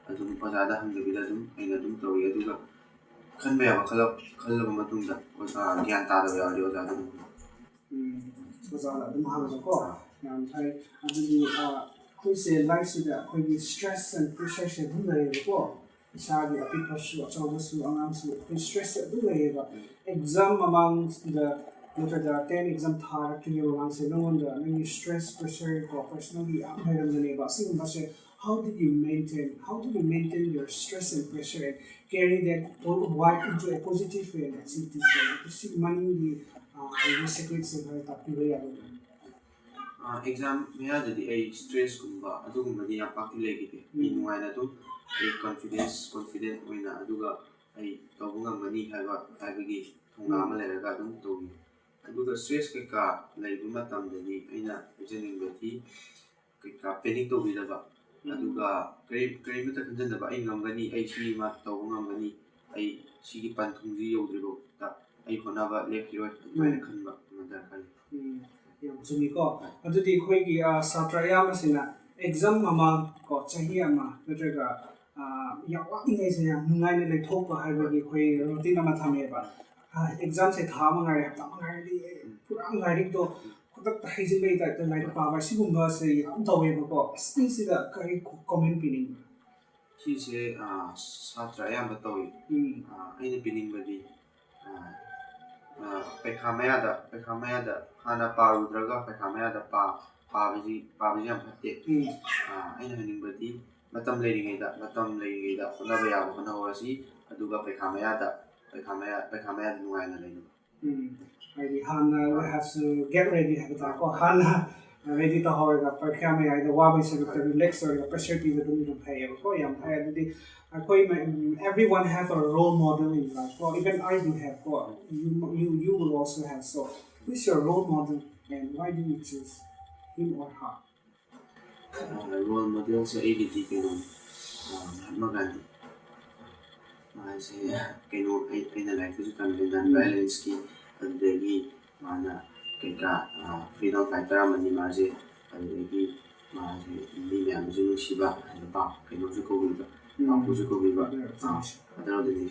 ꯑꯗꯨꯝ ꯑꯣꯖꯥꯗ ꯍꯪꯗꯕꯤꯗ ꯑꯗꯨꯝ ꯑꯩꯅ ꯑꯗꯨꯝ ꯇꯧꯏ꯫ ꯑꯗꯨꯒ ꯈꯟꯕ ꯌꯥꯕ ꯈꯜꯂ ꯈꯜꯂꯕ ꯃꯇꯨꯡꯗ ꯑꯣꯖꯥ ꯒ꯭ꯌꯥꯟ ꯇꯥꯗꯕ ꯌꯥꯎꯔꯗꯤ ꯑꯣꯖꯥꯗ ꯑꯗꯨꯝ ꯍꯪꯉꯤ꯫ ꯎꯝ, ꯑꯣꯖꯥꯗ ꯑꯗꯨꯝ ꯍꯪꯕꯀꯣ꯫ ꯌꯥꯝ ꯐꯩ꯫ ꯑꯗꯨꯗꯤ ꯑꯩꯈꯣꯏꯁꯦ ꯂꯥꯏꯐꯁꯤꯗ ꯑꯩꯈꯣꯏꯒꯤ stress and pressureꯁꯦ ꯑꯗꯨꯝ ꯂꯩꯌꯦꯕꯀꯣ꯫ ꯏꯁꯥꯒꯤ ꯑꯄꯤꯛꯄꯁꯨ ꯑꯆꯧꯕꯁꯨ ꯑꯉꯥꯡꯁꯨ ꯑꯩꯈꯣꯏ stressꯁꯦ ꯑꯗꯨꯝ ꯂꯩꯌꯦꯕ꯫ Exam ꯃꯃꯥꯡꯗ ꯅꯠꯇ꯭ꯔꯒ ten exam ꯊꯥꯔꯛꯇ꯭ꯔꯤꯉꯩ ꯃꯃꯥꯡꯁꯦ ꯅꯉꯣꯟꯗ ꯅꯪꯒꯤ stress, pressure ꯀꯣ, personally ꯌꯥꯝ ꯂꯩꯔꯝꯒꯅꯦꯕ꯫ ꯑꯁꯤꯒꯨꯝꯕꯁꯦ How did you maintain, how do you maintain your stress and pressure and carry that po-, vibe into a positive way and achieve this goal? ꯁꯤ ꯃꯅꯤꯡꯒꯤ, ꯑ, ꯑꯣꯏꯕ ꯁꯤꯀ꯭ꯔꯦꯠꯁꯦ ꯈꯔ ꯇꯥꯛꯄꯤꯕ ꯌꯥꯒꯗ꯭ꯔꯥ? ꯑꯦꯛꯖꯥꯝ ꯃꯌꯥꯗꯗꯤ ꯑꯩ ꯁ꯭ꯇ꯭ꯔꯦꯁꯀꯨꯝꯕ ꯑꯗꯨꯒꯨꯝꯕꯗꯤ ꯌꯥꯝ ꯄꯥꯛꯇꯤ ꯂꯩꯈꯤꯗꯦ꯫ ꯑꯩ ꯅꯨꯡꯉꯥꯏꯅ ꯑꯗꯨꯝ ꯑꯩ ꯀꯣꯟꯐꯤꯗꯦꯟꯁ ꯀꯣꯟꯐꯤꯗꯦꯟ ꯑꯣꯏꯅ, ꯑꯗꯨꯒ ꯑꯩ ꯇꯧꯕ ꯉꯝꯒꯅꯤ ꯍꯥꯏꯕ ꯍꯥꯏꯕꯒꯤ ꯊꯧꯅꯥ ꯑꯃ ꯂꯩꯔꯒ ꯑꯗꯨꯝ ꯇꯧꯈꯤ꯫ ꯑꯗꯨꯒ ꯁ꯭ꯇ꯭ꯔꯦꯁ ꯀꯩꯀꯥ ꯂꯩꯕ ꯃꯇꯝꯗꯗꯤ ꯑꯩꯅ ꯍꯥꯏꯖꯅꯤꯡꯕꯗꯤ ꯀꯩꯀꯥ ꯄꯦꯅꯤꯛ ꯇꯧꯕꯤꯗꯕ, ꯑꯗꯨꯒ ꯀꯔꯤ ꯀꯔꯤꯃꯠꯇ ꯈꯟꯖꯟꯗꯕ, "ꯑꯩ ꯉꯝꯒꯅꯤ, ꯑꯩ ꯁꯤꯃ ꯇꯧꯕ ꯉꯝꯒꯅꯤ, ꯑꯩ ꯁꯤꯒꯤ ꯄꯟꯊꯨꯡꯁꯤ ꯌꯧꯗ꯭ꯔꯤꯐꯥꯎꯗ ꯑꯩ ꯍꯣꯠꯅꯕ ꯂꯦꯞꯈꯤꯔꯣꯏ" ꯑꯗꯨꯃꯥꯏꯅ ꯈꯟꯕ ꯑꯃ ꯗꯔꯀꯥꯔ ꯂꯩ꯫ ꯎꯝ, ꯌꯥꯝ ꯆꯨꯝꯃꯤꯀꯣ꯫ ꯑꯗꯨꯗꯤ ꯑꯩꯈꯣꯏꯒꯤ, ꯑ, ꯁꯥꯇ꯭ꯔ ꯑꯌꯥꯝꯕꯁꯤꯅ ꯑꯦꯛꯖꯥꯝ ꯑꯃ ꯀꯣ, ꯆꯍꯤ ꯑꯃ ꯅꯠꯇ꯭ꯔꯒ, ꯑ, ꯌꯥꯝ ꯋꯥꯠꯂꯤꯉꯩꯁꯤꯗ ꯌꯥꯝ ꯅꯨꯡꯉꯥꯏꯅ ꯂꯩꯊꯣꯛꯄ ꯍꯥꯏꯕꯒꯤ ꯑꯩꯈꯣꯏ ꯔꯨꯇꯤꯟ ꯑꯃ ꯊꯝꯃꯦꯕ꯫ ꯑ, ꯑꯦꯛꯖꯥꯝꯁꯦ ꯊꯥ ꯑꯃ ꯉꯥꯏꯔꯦ, ꯍꯞꯇꯥ ꯑꯃ ꯉꯥꯏꯔꯗꯤ ꯄꯨꯔꯥ ꯂꯥꯏꯔꯤꯛꯇꯣ ꯈꯨꯗꯛꯇ ꯍꯩꯖꯤꯟꯕꯒꯤ ꯇꯥꯏꯞꯇ ꯂꯥꯏꯔꯤꯛ ꯄꯥꯕ ꯁꯤꯒꯨꯝꯕꯁꯦ ꯌꯥꯝ ꯇꯧꯋꯦꯕꯀꯣ꯫ ꯑꯁꯤꯁꯤꯗ ꯀꯔꯤ ꯀꯣꯃꯦꯟ ꯄꯤꯅꯤꯡꯕ? ꯁꯤꯁꯦ, ꯑ, ꯁꯥꯇ꯭ꯔ ꯑꯌꯥꯝꯕ ꯇꯧꯏ꯫ ꯎꯝ, ꯑ, ꯑꯩꯅ ꯄꯤꯅꯤꯡꯕꯗꯤ, ꯑ, ꯑ, ꯄꯩꯈꯥ ꯃꯌꯥꯗ ꯄꯩꯈꯥ ꯃꯌꯥꯗ ꯍꯥꯟꯅ ꯄꯥꯔꯨꯗ꯭ꯔꯒ ꯄꯩꯈꯥ ꯃꯌꯥꯗ ꯄꯥ ꯄꯥꯕꯁꯤ ꯄꯥꯕꯁꯤ ꯌꯥꯝ ꯐꯠꯇꯦ꯫ ꯎꯝ, ꯑ, ꯑꯩꯅ ꯍꯥꯏꯅꯤꯡꯕꯗꯤ ꯃꯇꯝ ꯂꯩꯔꯤꯉꯩꯗ ꯃꯇꯝ ꯂꯩꯔꯤꯉꯩꯗ ꯍꯣꯠꯅꯕ ꯌꯥꯕ ꯍꯣꯠꯅꯍꯧꯔꯁꯤ꯫ ꯑꯗꯨꯒ ꯄꯩꯈꯥ ꯃꯌꯥꯗ ꯄꯩꯈꯥ ꯃꯌꯥ ꯄꯩꯈꯥ ꯃꯌꯥꯗ ꯅꯨꯡꯉꯥꯏꯅ ꯂꯩꯅꯕ꯫ ꯎꯝ, ꯍꯥꯏꯗꯤ ꯍꯥꯟꯅ we have to get ready ꯍꯥꯏꯕ ꯇꯥꯔꯦꯀꯣ꯫ ꯍꯥꯟꯅ ꯔꯦꯗꯤ ꯇꯧꯍꯧꯔꯒ ꯄꯔꯤꯈ꯭ꯌꯥ ꯃꯌꯥꯏꯗ ꯋꯥꯕꯩ ꯁꯔꯨꯛꯇ ꯔꯤꯂꯦꯛꯁ ꯑꯣꯏꯔꯒ ꯄ꯭ꯔꯦꯁꯔ ꯄꯤꯕꯗꯨꯅ ꯐꯩꯌꯦꯕꯀꯣ꯫ ꯌꯥꯝ ꯐꯩ꯫ ꯑꯗꯨꯗꯤ ꯑꯩꯈꯣꯏ ꯃ-, everyone have a role model in life ꯀꯣ, even I do have ꯀꯣ, you, you, you will also have. So who is your role model and why do you choose him or her? Role ꯃꯣꯗꯦꯜꯁꯦ ꯑꯩꯒꯤꯗꯤ ꯀꯩꯅꯣꯅꯤ, ꯃꯍꯥꯠꯃꯥ ꯒꯥꯟꯙꯤ꯫ ꯃꯥꯁꯦ ꯀꯩꯅꯣ, ꯑꯩ ꯑꯩꯅ ꯂꯥꯏꯔꯤꯛꯇꯁꯨ ꯇꯝꯃꯦ, ꯅꯟ ꯚꯥꯏꯂꯦꯟꯁꯀꯤ꯫ ꯑꯗꯨꯗꯒꯤ ꯃꯥꯅ ꯀꯩꯀꯥ ꯐ꯭ꯔꯤꯗꯝ ꯐꯥꯏꯇꯔ ꯑꯃꯅꯤ ꯃꯥꯁꯦ꯫ ꯑꯗꯨꯗꯒꯤ ꯃꯥꯁꯦ ꯃꯤ ꯃꯌꯥꯝꯅꯁꯨ ꯅꯨꯡꯁꯤꯕ, ꯍꯥꯏꯗꯤ ꯄꯥꯞ ꯀꯩꯅꯣꯁꯨ ꯀꯧꯕꯤꯕ, ꯄꯥꯞꯄꯨꯁꯨ ꯀꯧꯕꯤꯕ, ꯑꯗꯨꯅꯤ꯫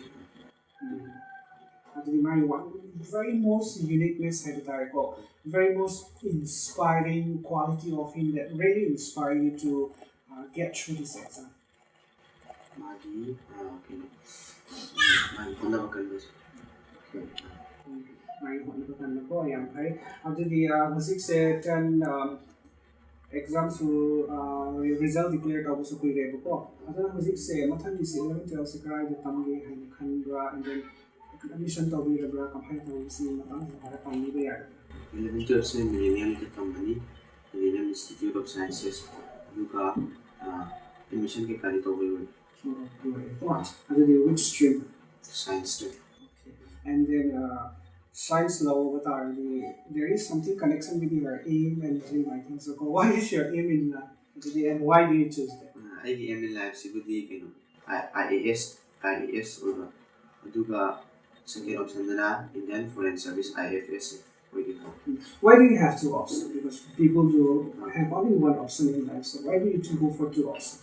ꯑꯗꯨꯗꯤ ꯃꯥꯒꯤ one very most uniqueness ꯍꯥꯏꯕ ꯇꯥꯔꯦꯀꯣ, very most inspiring quality of him that really inspire you to, uh, get through this exam? ꯃꯥꯒꯤ ꯀꯩꯅꯣ, ꯃꯥꯒꯤ ꯍꯣꯠꯅꯕ ꯀꯟꯕꯁꯦ꯫ ꯃꯥꯒꯤ ꯍꯣꯠꯅꯕ ꯀꯟꯕꯀꯣ꯫ ꯌꯥꯝ ꯐꯩ꯫ ꯑꯗꯨꯗꯤ, ꯑ, ꯍꯧꯖꯤꯛꯁꯦ ten, um, ꯑꯦꯛꯖꯥꯝꯁꯨ ꯔꯤꯖꯜ ꯗꯤꯀ꯭ꯂꯦꯌꯔ ꯇꯧꯕꯁꯨ ꯀꯨꯏꯔꯦꯕꯀꯣ꯫ ꯑꯗꯨꯅ ꯍꯧꯖꯤꯛꯁꯦ ꯃꯊꯪꯒꯤꯁꯦ ꯏꯂꯚꯦꯟ ꯇꯨꯋꯦꯜꯐꯁꯦ ꯀꯗꯥꯏꯗ ꯇꯝꯒꯦ ꯍꯥꯏꯅ ꯈꯟꯕ꯭ꯔꯥ, ꯑꯦꯟ ꯗꯦꯟ ꯑꯦꯗꯃꯤꯁꯟ ꯇꯧꯕꯤꯔꯕ꯭ꯔꯥ, ꯀꯃꯥꯏꯅ ꯇꯧꯕ, ꯁꯤꯒꯤ ꯃꯇꯥꯡꯁꯤꯗ ꯈꯔ ꯇꯝꯕꯤꯕ ꯌꯥꯒꯗ꯭ꯔꯥ? ꯏꯂꯚꯦꯟ ꯇꯨꯋꯦꯜꯐꯁꯦ ꯃꯤꯂꯦꯅꯤꯌꯝꯗ ꯇꯝꯕꯅꯤ, ꯃꯤꯂꯦꯅꯤꯌꯝ ꯏꯟꯁꯇꯤꯇ꯭ꯌꯨꯠ ꯑꯣꯐ ꯁꯥꯏꯟꯁꯦꯁ꯫ ꯑꯗꯨꯒ ꯑꯦꯗꯃꯤꯁꯟ ꯀꯩꯀꯥꯗꯤ ꯇꯧꯕ ꯂꯣꯏꯔꯦ꯫ ꯂꯣꯏꯔꯦꯀꯣ꯫ ꯑꯗꯨꯗꯤ which stream? ꯁꯥꯏꯟꯁꯇ꯫ And then science ꯂꯧꯕ ꯇꯥꯔꯗꯤ there is something connection with your aim and dream, I think so. What is your aim in life? ꯑꯗꯨꯗꯤ and why do you choose that? ꯑꯩꯒꯤ ꯑꯦꯝ ꯏꯟ ꯂꯥꯏꯐꯁꯤꯕꯨꯗꯤ ꯀꯩꯅꯣ, I A S, I A S ꯑꯣꯏꯕ, ꯑꯗꯨꯒ ꯁꯦꯀꯦꯟ ꯑꯣꯞꯁꯟꯗꯅ ꯏꯟꯗꯤꯌꯟ ꯐꯣꯔꯦꯟ ꯁꯥꯔꯚꯤꯁ, ꯑꯥꯏ ꯑꯦꯐ ꯑꯦꯁ ꯑꯣꯏꯒꯦ ꯇꯧꯕ꯫ Why do you have two options? Because people do have only one option in life, so why do you two go for two options?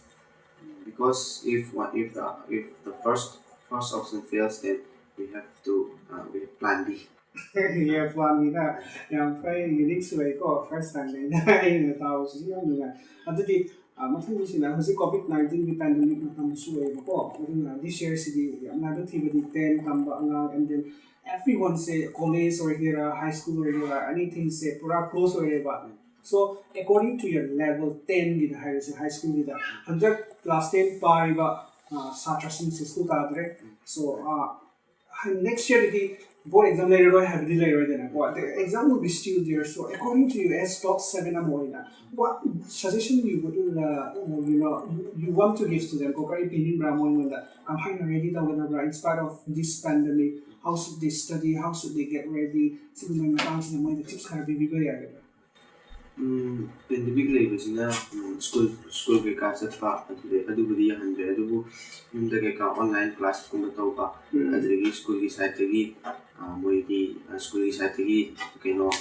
Because if one, if the, if the first first option fails, then we have to uh, we have plan B. Yeah, plan B ꯅ ꯌꯥꯝ ꯐꯩ, ꯌꯨꯅꯤꯛꯁꯨ ꯑꯣꯏꯀꯣ, ꯐꯥꯔꯁ ꯇꯥꯏꯝ ꯑꯩꯅ ꯑꯩꯅ ꯇꯥꯕꯁꯤꯁꯨ ꯌꯥꯝ ꯅꯨꯡꯉꯥꯏ꯫ ꯑꯗꯨꯗꯤ ꯃꯊꯪꯒꯤꯁꯤꯅ ꯍꯧꯖꯤꯛ ꯀꯣꯚꯤꯗ ꯅꯥꯏꯟꯇꯤꯟꯒꯤ ꯄꯦꯟꯗꯦꯃꯤꯛ ꯃꯇꯝꯁꯨ ꯑꯣꯏꯌꯦꯕꯀꯣ꯫ ꯑꯗꯨꯅ ꯗꯤꯁ ꯌꯔꯁꯤꯗꯤ ꯌꯥꯝ ꯂꯥꯏꯕꯛ ꯊꯤꯕꯗꯤ ꯇꯦꯟ ꯇꯝꯕ ꯑꯉꯥꯡ ꯑꯦꯟ ꯗꯦꯟ ꯑꯦꯚ꯭ꯔꯤ ꯋꯥꯟꯁꯦ ꯀꯣꯂꯦꯖ ꯑꯣꯏꯒꯦꯔꯥ, ꯍꯥꯏ ꯁ꯭ꯀꯨꯜ ꯑꯣꯏꯒꯦꯔꯥ, ꯑꯦꯅꯤꯊꯤꯡꯁꯦ ꯄꯨꯔꯥ ꯀ꯭ꯂꯣꯖ ꯑꯣꯏꯔꯦꯕ꯫ So according to your level, ꯇꯦꯟꯒꯤꯗ ꯍꯥꯏꯔꯤꯁꯦ, ꯍꯥꯏ ꯁ꯭ꯀꯨꯜꯒꯤꯗ ꯍꯟꯗꯛ ꯀ꯭ꯂꯥꯁ ꯇꯦꯟ ꯄꯥꯔꯤꯕ ꯁꯥꯇ꯭ꯔꯁꯤꯡꯁꯦ ꯁ꯭ꯀꯨꯜ ꯀꯥꯗ꯭ꯔꯦ꯫ So next yearꯗꯗꯤ ꯕꯣꯔꯗ ꯑꯦꯛꯖꯥꯝ ꯂꯩꯔꯔꯣꯏ ꯍꯥꯏꯕꯗꯤ ꯂꯩꯔꯣꯏꯗꯅꯀꯣ꯫ The exam will be still there. So according to you, as top seven ꯑꯃ ꯑꯣꯏꯅ, what suggestion you would, uh, you know, you want to give to them? ꯀꯣ, ꯀꯔꯤ ꯄꯤꯅꯤꯡꯕ꯭ꯔꯥ ꯃꯣꯏꯉꯣꯟꯗ? ꯀꯃꯥꯏꯅ ꯔꯦꯗꯤ ꯇꯧꯒꯗꯕ꯭ꯔꯥ? In spite of this pandemic, how should they study? How should they get ready? ꯁꯤꯒꯨꯝꯕꯒꯤ ꯃꯇꯥꯡꯁꯤꯗ ꯃꯣꯏꯗ ꯇꯤꯞꯁ ꯈꯔ ꯄꯤꯕꯤꯕ ꯌꯥꯒꯗ꯭ꯔꯥ? ꯄꯦꯟꯗꯦꯃꯤꯛ ꯂꯩꯕꯁꯤꯅ ꯁ꯭ꯀꯨꯜ ꯁ꯭ꯀꯨꯜ ꯀꯩꯀꯥ ꯆꯠꯄ ꯑꯗꯨꯗꯩ ꯑꯗꯨꯕꯨꯗꯤ ꯌꯥꯍꯟꯗ꯭ꯔꯦ, ꯑꯗꯨꯕꯨ ꯌꯨꯝꯗ ꯀꯩꯀꯥ ꯑꯣꯟꯂꯥꯏꯟ ꯀ꯭ꯂꯥꯁꯀꯨꯝꯕ ꯇꯧꯕ, ꯑꯗꯨꯗꯒꯤ ꯁ꯭ꯀꯨꯜꯒꯤ ꯁꯥꯏꯠꯇꯒꯤ ꯃꯣꯏꯒꯤ ꯁ꯭ꯀꯨꯜꯒꯤ ꯁꯥꯏꯠꯇꯒꯤ ꯀꯩꯅꯣ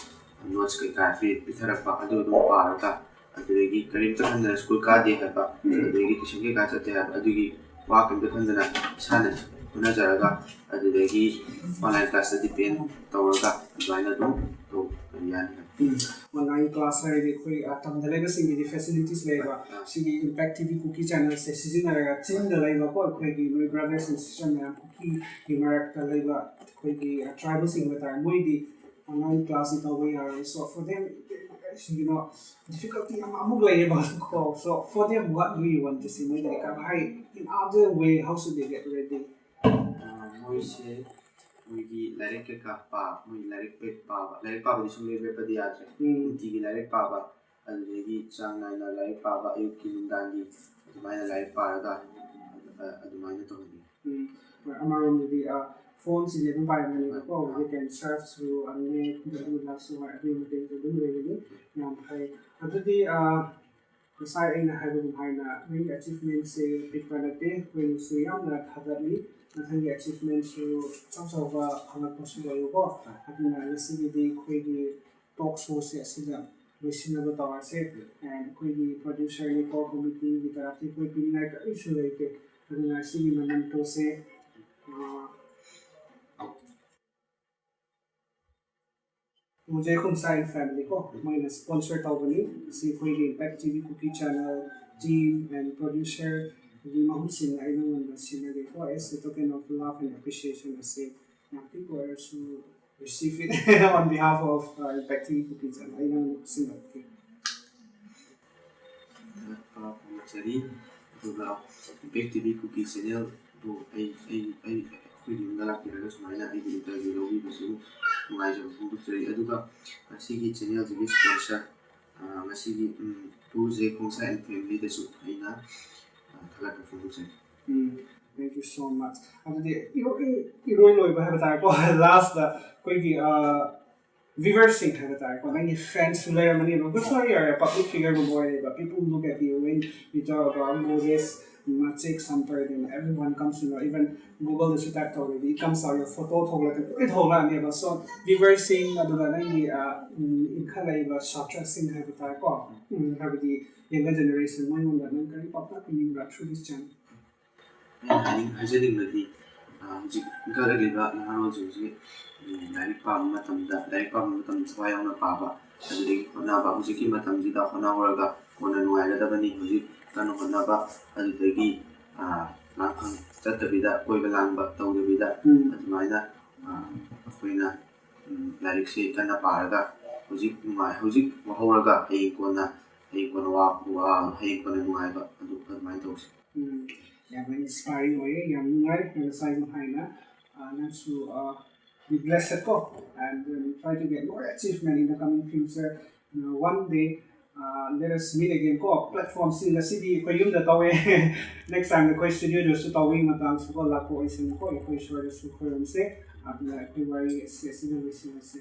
ꯅꯣꯠꯁ ꯀꯩꯀꯥ ꯄꯤꯊꯔꯛꯄ, ꯑꯗꯨ ꯑꯗꯨꯝ ꯄꯥꯔꯒ, ꯑꯗꯨꯗꯒꯤ ꯀꯔꯤꯝꯇ ꯈꯟꯗꯅ ꯁ꯭ꯀꯨꯜ ꯀꯥꯗꯦ ꯍꯥꯏꯕ, ꯑꯗꯨꯗꯒꯤ ꯇ꯭ꯌꯨꯁꯟ ꯀꯩꯀꯥ ꯆꯠꯇꯦ ꯍꯥꯏꯕ, ꯑꯗꯨꯒꯤ ꯋꯥ ꯀꯔꯤꯝꯇ ꯈꯟꯗꯅ ꯏꯁꯥꯅ ꯍꯣꯠꯅꯖꯔꯒ, ꯑꯗꯨꯗꯒꯤ ꯑꯣꯟꯂꯥꯏꯟ ꯀ꯭ꯂꯥꯁꯇ ꯗꯤꯄꯦꯟ ꯇꯧꯔꯒ ꯑꯗꯨꯃꯥꯏꯅ ꯑꯗꯨꯝ ꯇꯧꯕ ꯌꯥꯅꯤ ꯍꯥꯏꯕ꯫ ꯑꯣꯟꯂꯥꯏꯟ ꯀ꯭ꯂꯥꯁ ꯍꯥꯏꯔꯗꯤ ꯑꯩꯈꯣꯏ ꯇꯝꯗ ꯂꯩꯕꯁꯤꯡꯒꯤꯗꯤ ꯐꯦꯁꯤꯂꯤꯇꯤꯁ ꯂꯩꯕ꯫ ꯁꯤꯒꯤ ꯏꯝꯄꯦꯛ ꯇꯤ ꯚꯤ ꯀꯨꯀꯤ ꯆꯦꯅꯦꯜꯁꯦ ꯁꯤꯖꯤꯟꯅꯔꯒ ꯆꯤꯡꯗ ꯂꯩꯕꯀꯣ ꯑꯩꯈꯣꯏꯒꯤ ꯅꯣꯏ ꯕ꯭ꯔꯗꯔꯁ ꯑꯦꯟ ꯁꯤꯁꯇꯔ ꯃꯌꯥꯝ ꯀꯨꯀꯤꯒꯤ ꯃꯔꯛꯇ ꯂꯩꯕ ꯑꯩꯈꯣꯏꯒꯤ ꯇ꯭ꯔꯥꯏꯕꯦꯜꯁꯤꯡ ꯍꯥꯏꯕ ꯇꯥꯔꯦ, ꯃꯣꯏꯗꯤ ꯑꯣꯟꯂꯥꯏꯟ ꯀ꯭ꯂꯥꯁꯁꯤ ꯇꯧꯕ ꯌꯥꯔꯣꯏ꯫ So for them, ꯁꯤꯒꯤꯅꯣ difficulty ꯑꯃ ꯑꯃꯨꯛ ꯂꯩꯌꯦꯕ꯫ So for them, what do you want to see? ꯃꯣꯏ ꯂꯥꯏꯔꯤꯛ ꯀꯥꯕ ꯍꯥꯏ, in other way, how should they get ready? ꯃꯣꯏꯁꯦ ꯃꯣꯏꯒꯤ ꯂꯥꯏꯔꯤꯛ ꯀꯩꯀꯥ ꯄꯥ ꯃꯣꯏ ꯂꯥꯏꯔꯤꯛ ꯄꯥꯕ ꯂꯥꯏꯔꯤꯛ ꯄꯥꯕꯗꯤ ꯁꯨꯡꯂꯦꯞ ꯂꯦꯞꯄꯗꯤ ꯌꯥꯗ꯭ꯔꯦ꯫ ꯅꯨꯡꯇꯤꯒꯤ ꯂꯥꯏꯔꯤꯛ ꯄꯥꯕ, ꯑꯗꯨꯗꯒꯤ ꯆꯥꯡ ꯅꯥꯏꯅ ꯂꯥꯏꯔꯤꯛ ꯄꯥꯕ, ꯑꯌꯨꯛꯀꯤ ꯅꯨꯡꯗꯥꯡꯒꯤ ꯑꯗꯨꯃꯥꯏꯅ ꯂꯥꯏꯔꯤꯛ ꯄꯥꯔꯒ ꯑꯗꯨꯃꯥꯏꯅ ꯇꯧꯍꯟꯅꯤꯡꯉꯤ꯫ ꯎꯝ, ꯍꯣꯏ, ꯑꯃꯔꯣꯝꯗꯗꯤ ꯐꯣꯟꯁꯤꯗꯤ ꯑꯗꯨꯝ ꯄꯥꯏꯔꯝꯒꯅꯦꯕꯀꯣ, ꯍꯧꯖꯤꯛ ꯀꯦꯟꯁꯔꯁꯨ ꯑꯗꯨꯅꯦ, ꯑꯗꯨ ꯂꯥꯛꯁꯨ ꯍꯣꯏ, ꯑꯗꯨꯒꯤ ꯃꯇꯦꯡꯁꯨ ꯑꯗꯨꯝ ꯂꯩꯔꯅꯤ꯫ ꯌꯥꯝ ꯐꯩ꯫ ꯑꯗꯨꯗꯤ ꯉꯁꯥꯏ ꯑꯩꯅ ꯍꯥꯏꯕꯒꯨꯝ ꯍꯥꯏꯅ ꯅꯪꯒꯤ ꯑꯦꯆꯤꯞꯃꯦꯟꯁꯦ ꯄꯤꯛꯄ ꯅꯠꯇꯦ, ꯑꯩꯈꯣꯏꯅꯁꯨ ꯌꯥꯝꯅ ꯊꯥꯒꯠꯂꯤ꯫ ꯃꯊꯪꯒꯤ ꯑꯦꯆꯤꯞꯃꯦꯟꯁꯨ ꯑꯆꯧ ꯑꯆꯧꯕ ꯐꯪꯉꯛꯄꯁꯨ ꯑꯣꯏꯌꯨꯀꯣ꯫ ꯑꯗꯨꯅ ꯉꯁꯤꯒꯤꯗꯤ ꯑꯩꯈꯣꯏꯒꯤ ꯇꯣꯛ ꯁꯣꯁꯦ ꯑꯁꯤꯗ ꯂꯣꯏꯁꯤꯟꯅꯕ ꯇꯧꯔꯁꯦ꯫ ꯑꯩꯈꯣꯏꯒꯤ ꯄ꯭ꯔꯣꯗ꯭ꯌꯨꯁꯔꯒꯤ ꯀꯣꯔ ꯀꯣꯃꯤꯇꯤꯒꯤ ꯇꯔꯞꯇꯒꯤ ꯑꯩꯈꯣꯏ ꯄꯤꯅꯤꯡꯉꯥꯏ ꯀꯔꯤꯁꯨ ꯂꯩꯇꯦ꯫ ꯑꯗꯨꯅ ꯁꯤꯒꯤ ꯃꯃꯟꯇꯣꯁꯦ ꯃꯨꯖꯦ ꯈꯣꯡꯁꯥ ꯑꯦꯟ ꯐꯦꯃꯤꯂꯤ ꯀꯣ, ꯃꯣꯏꯅ ꯁ꯭ꯄꯣꯟꯁꯔ ꯇꯧꯕꯅꯤ꯫ ꯑꯁꯤ ꯑꯩꯈꯣꯏꯒꯤ Impact T V Kuki channel team and ꯄ꯭ꯔꯣꯗ꯭ꯌꯨꯁꯔꯒꯤ ꯃꯍꯨꯠ ꯁꯤꯟꯅ ꯑꯩ ꯅꯉꯣꯟꯗ ꯁꯤꯟꯅꯒꯦꯀꯣ, as a token of love and appreciation ꯑꯁꯤ꯫ ꯌꯥꯝ ꯄꯤꯛꯄ ꯑꯣꯏꯔꯁꯨ, receive it on behalf of impact T V Kuki channel ꯑꯩ ꯅꯉꯣꯟꯗ ꯁꯤꯟꯅꯔꯛꯀꯦ꯫ ꯊꯥꯒꯠꯄ ꯐꯣꯡꯗꯣꯛꯆꯔꯤ꯫ ꯑꯗꯨꯒ ꯏꯝꯄꯦꯛ ꯇꯤ ꯚꯤ ꯀꯨꯀꯤ ꯆꯦꯅꯦꯜꯕꯨ ꯑꯩ ꯑꯩ ꯑꯩ ꯑꯩꯈꯣꯏꯒꯤ ꯌꯨꯝꯗ ꯂꯥꯛꯄꯤꯔꯒ ꯁꯨꯃꯥꯏꯅ ꯑꯩꯒꯤ ꯏꯟꯇꯔꯚ꯭ꯌꯨ ꯂꯧꯕꯤꯕꯁꯤꯕꯨ ꯅꯨꯡꯉꯥꯏꯖꯕ ꯐꯣꯡꯗꯣꯛꯆꯔꯤ꯫ ꯑꯗꯨꯒ ꯃꯁꯤꯒꯤ ꯆꯦꯅꯦꯜꯁꯤꯒꯤ ꯁ꯭ꯄꯣꯟꯁꯔ ꯉꯁꯤꯒꯤ ꯃꯨꯖꯦ ꯈꯣꯡꯁꯥ ꯑꯦꯟ ꯐꯦꯃꯤꯂꯤꯗꯁꯨ ꯑꯩꯅ ꯊꯥꯒꯠꯄ ꯐꯣꯡꯗꯣꯛꯆꯔꯤ꯫ Thank you so much. ꯑꯗꯨꯗꯤ ꯏꯔꯣꯏ ꯏꯔꯣꯏ ꯂꯣꯏꯕ ꯍꯥꯏꯕ ꯇꯥꯔꯦꯀꯣ, ꯂꯥꯁꯇ ꯑꯩꯈꯣꯏꯒꯤ ꯚꯤꯌꯨꯋꯔꯁꯤꯡ ꯍꯥꯏꯕ ꯇꯥꯔꯦꯀꯣ, ꯅꯪꯒꯤ ꯐꯦꯟꯁꯁꯨ ꯂꯩꯔꯝꯃꯅꯦꯕ, ꯕꯤꯀꯣꯁ ꯌꯨ ꯑꯥꯔ ꯄꯕ꯭ꯂꯤꯛ ꯐꯤꯒꯔꯒꯨꯝꯕ ꯑꯣꯏꯔꯦꯕ꯫ People look at you when you talk about Moses Machek Samper, then everyone comes to know, even Google-ꯗꯁꯨ ꯇꯥꯏꯞ ꯇꯧꯔꯗꯤ it comes out, your photo ꯊꯣꯛꯂꯛꯀꯅꯤ, ꯂꯣꯏ ꯊꯣꯛꯂꯛꯑꯅꯦꯕ꯫ So ꯚꯤꯌꯨꯋꯔꯁꯤꯡ ꯑꯗꯨꯒ ꯅꯪꯒꯤ ꯏꯟꯈꯠꯂꯛꯏꯕ ꯁꯥꯇ꯭ꯔꯁꯤꯡ ꯍꯥꯏꯕ ꯇꯥꯔꯦꯀꯣ, ꯍꯥꯏꯕꯗꯤ younger generation, ꯃꯣꯏꯉꯣꯟꯗ ꯅꯪ ꯀꯔꯤ ꯄꯥꯎꯇꯥꯛ ꯄꯤꯅꯤꯡꯕ꯭ꯔꯥ through this channel? ꯑꯩꯅ ꯍꯥꯏꯅꯤꯡ ꯍꯥꯏꯖꯅꯤꯡꯕꯗꯤ ꯍꯧꯖꯤꯛ ꯏꯟꯈꯠꯂꯛꯂꯤꯕ ꯅꯍꯥꯔꯣꯜꯁꯤꯡꯁꯤ ꯂꯥꯏꯔꯤꯛ ꯄꯥꯕ ꯃꯇꯝꯗ ꯂꯥꯏꯔꯤꯛ ꯄꯥꯕ ꯃꯇꯝꯗ ꯊꯋꯥꯏ ꯌꯥꯎꯅ ꯄꯥꯕ, ꯑꯗꯨꯗꯒꯤ ꯍꯣꯠꯅꯕ, ꯍꯧꯖꯤꯛꯀꯤ ꯃꯇꯝꯁꯤꯗ ꯍꯣꯠꯅꯍꯧꯔꯒ ꯀꯣꯟꯅ ꯅꯨꯡꯉꯥꯏꯒꯗꯕꯅꯤ꯫ ꯍꯧꯖꯤꯛ ꯀꯟꯅ ꯍꯣꯠꯅꯕ, ꯑꯗꯨꯗꯒꯤ ꯂꯥꯡꯐꯝ ꯆꯠꯇꯕꯤꯗ, ꯀꯣꯏꯕ ꯂꯥꯡꯕ ꯇꯧꯗꯕꯤꯗ, ꯑꯗꯨꯃꯥꯏꯅ ꯑꯩꯈꯣꯏꯅ ꯂꯥꯏꯔꯤꯛꯁꯤ ꯀꯟꯅ ꯄꯥꯔꯒ ꯍꯧꯖꯤꯛ ꯅꯨꯡꯉꯥꯏ, ꯍꯧꯖꯤꯛ ꯋꯥꯍꯧꯔꯒ ꯍꯌꯦꯡ ꯀꯣꯟꯅ, ꯍꯌꯦꯡ ꯀꯣꯟꯅ ꯋꯥ-, ꯋꯥ-, ꯍꯌꯦꯡ ꯀꯣꯟꯅ ꯅꯨꯡꯉꯥꯏꯕ ꯑꯗꯨ ꯑꯗꯨꯃꯥꯏꯅ ꯇꯧꯁꯤ꯫ ꯎꯝ, ꯌꯥꯝꯅ inspiring ꯑꯣꯏꯌꯦ, ꯌꯥꯝ ꯅꯨꯡꯉꯥꯏ꯫ ꯉꯁꯥꯏ ꯑꯗꯨꯝ ꯍꯥꯏꯅ, ꯑ, ꯅꯪꯁꯨ, ꯑ, be blessed ꯀꯣ, and, um, try to get more achievement in the coming future. Uh, one day, uh, let us meet again ꯀꯣ꯫ Platform ꯁꯤ ꯉꯁꯤꯗꯤ ꯑꯩꯈꯣꯏ ꯌꯨꯝꯗ ꯇꯧꯋꯦ꯫ Next time ꯑꯩꯈꯣꯏ studio ꯗꯁꯨ ꯇꯧꯕꯒꯤ ꯃꯇꯥꯡꯁꯨ ꯀꯣ ꯂꯥꯛꯄ ꯑꯣꯏꯁꯅꯨꯀꯣ꯫ ꯑꯩꯈꯣꯏ ꯏꯁꯣꯔꯗꯁꯨ ꯈꯣꯏꯔꯝꯁꯦ꯫ ꯑꯗꯨꯅ ꯑꯩꯈꯣꯏ ꯋꯥꯔꯤ ꯑꯁꯤ ꯑꯁꯤꯗ ꯂꯣꯏꯁꯤꯜꯂꯁꯤ꯫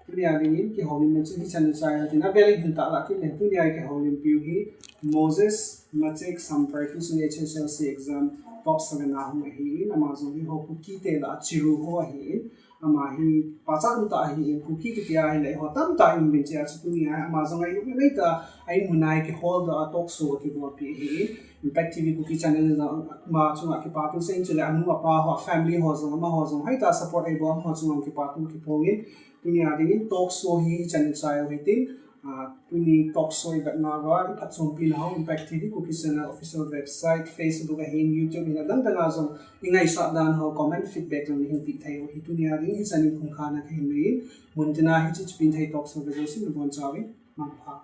Tunia dingin kihoulimna chu hichan chai hotina, veli hun ta la kin le. Tunia kihoulimpiu hi Moses Machek Sampai Christian H S L C exam top seven a hung ahi in, ama jong hi ho Kuki te la chiru ho ahi in, ama hi pachat um ta ahi in, Kuki kitia hi le ho tamtah in um bin che a chu tunia ama jong ai luk nei ta ai munai kihol da talk show kibol pi ahi in. Impact T V Kuki channel jong ama chunga kipathu seiyin, chule anu apa ho, family ho jong, ama ho jong hoitah support eibol ho chunga kipathu kiphongin. Tunia dingin talk show hi channel chai u hitin, ah, tuni talk show ivetna uva iphatchompi nau Impact T V Kuki channel official website, Facebook ahin, YouTube hin adang dang a jong ingaisah dan ho, comment, feedback jong nahin pe thei u hi. Tunia dingin hichan in khumkhana kahin nei in, muntina hiche Chipinthei talk show ka jouse nabonchauvin mangpha.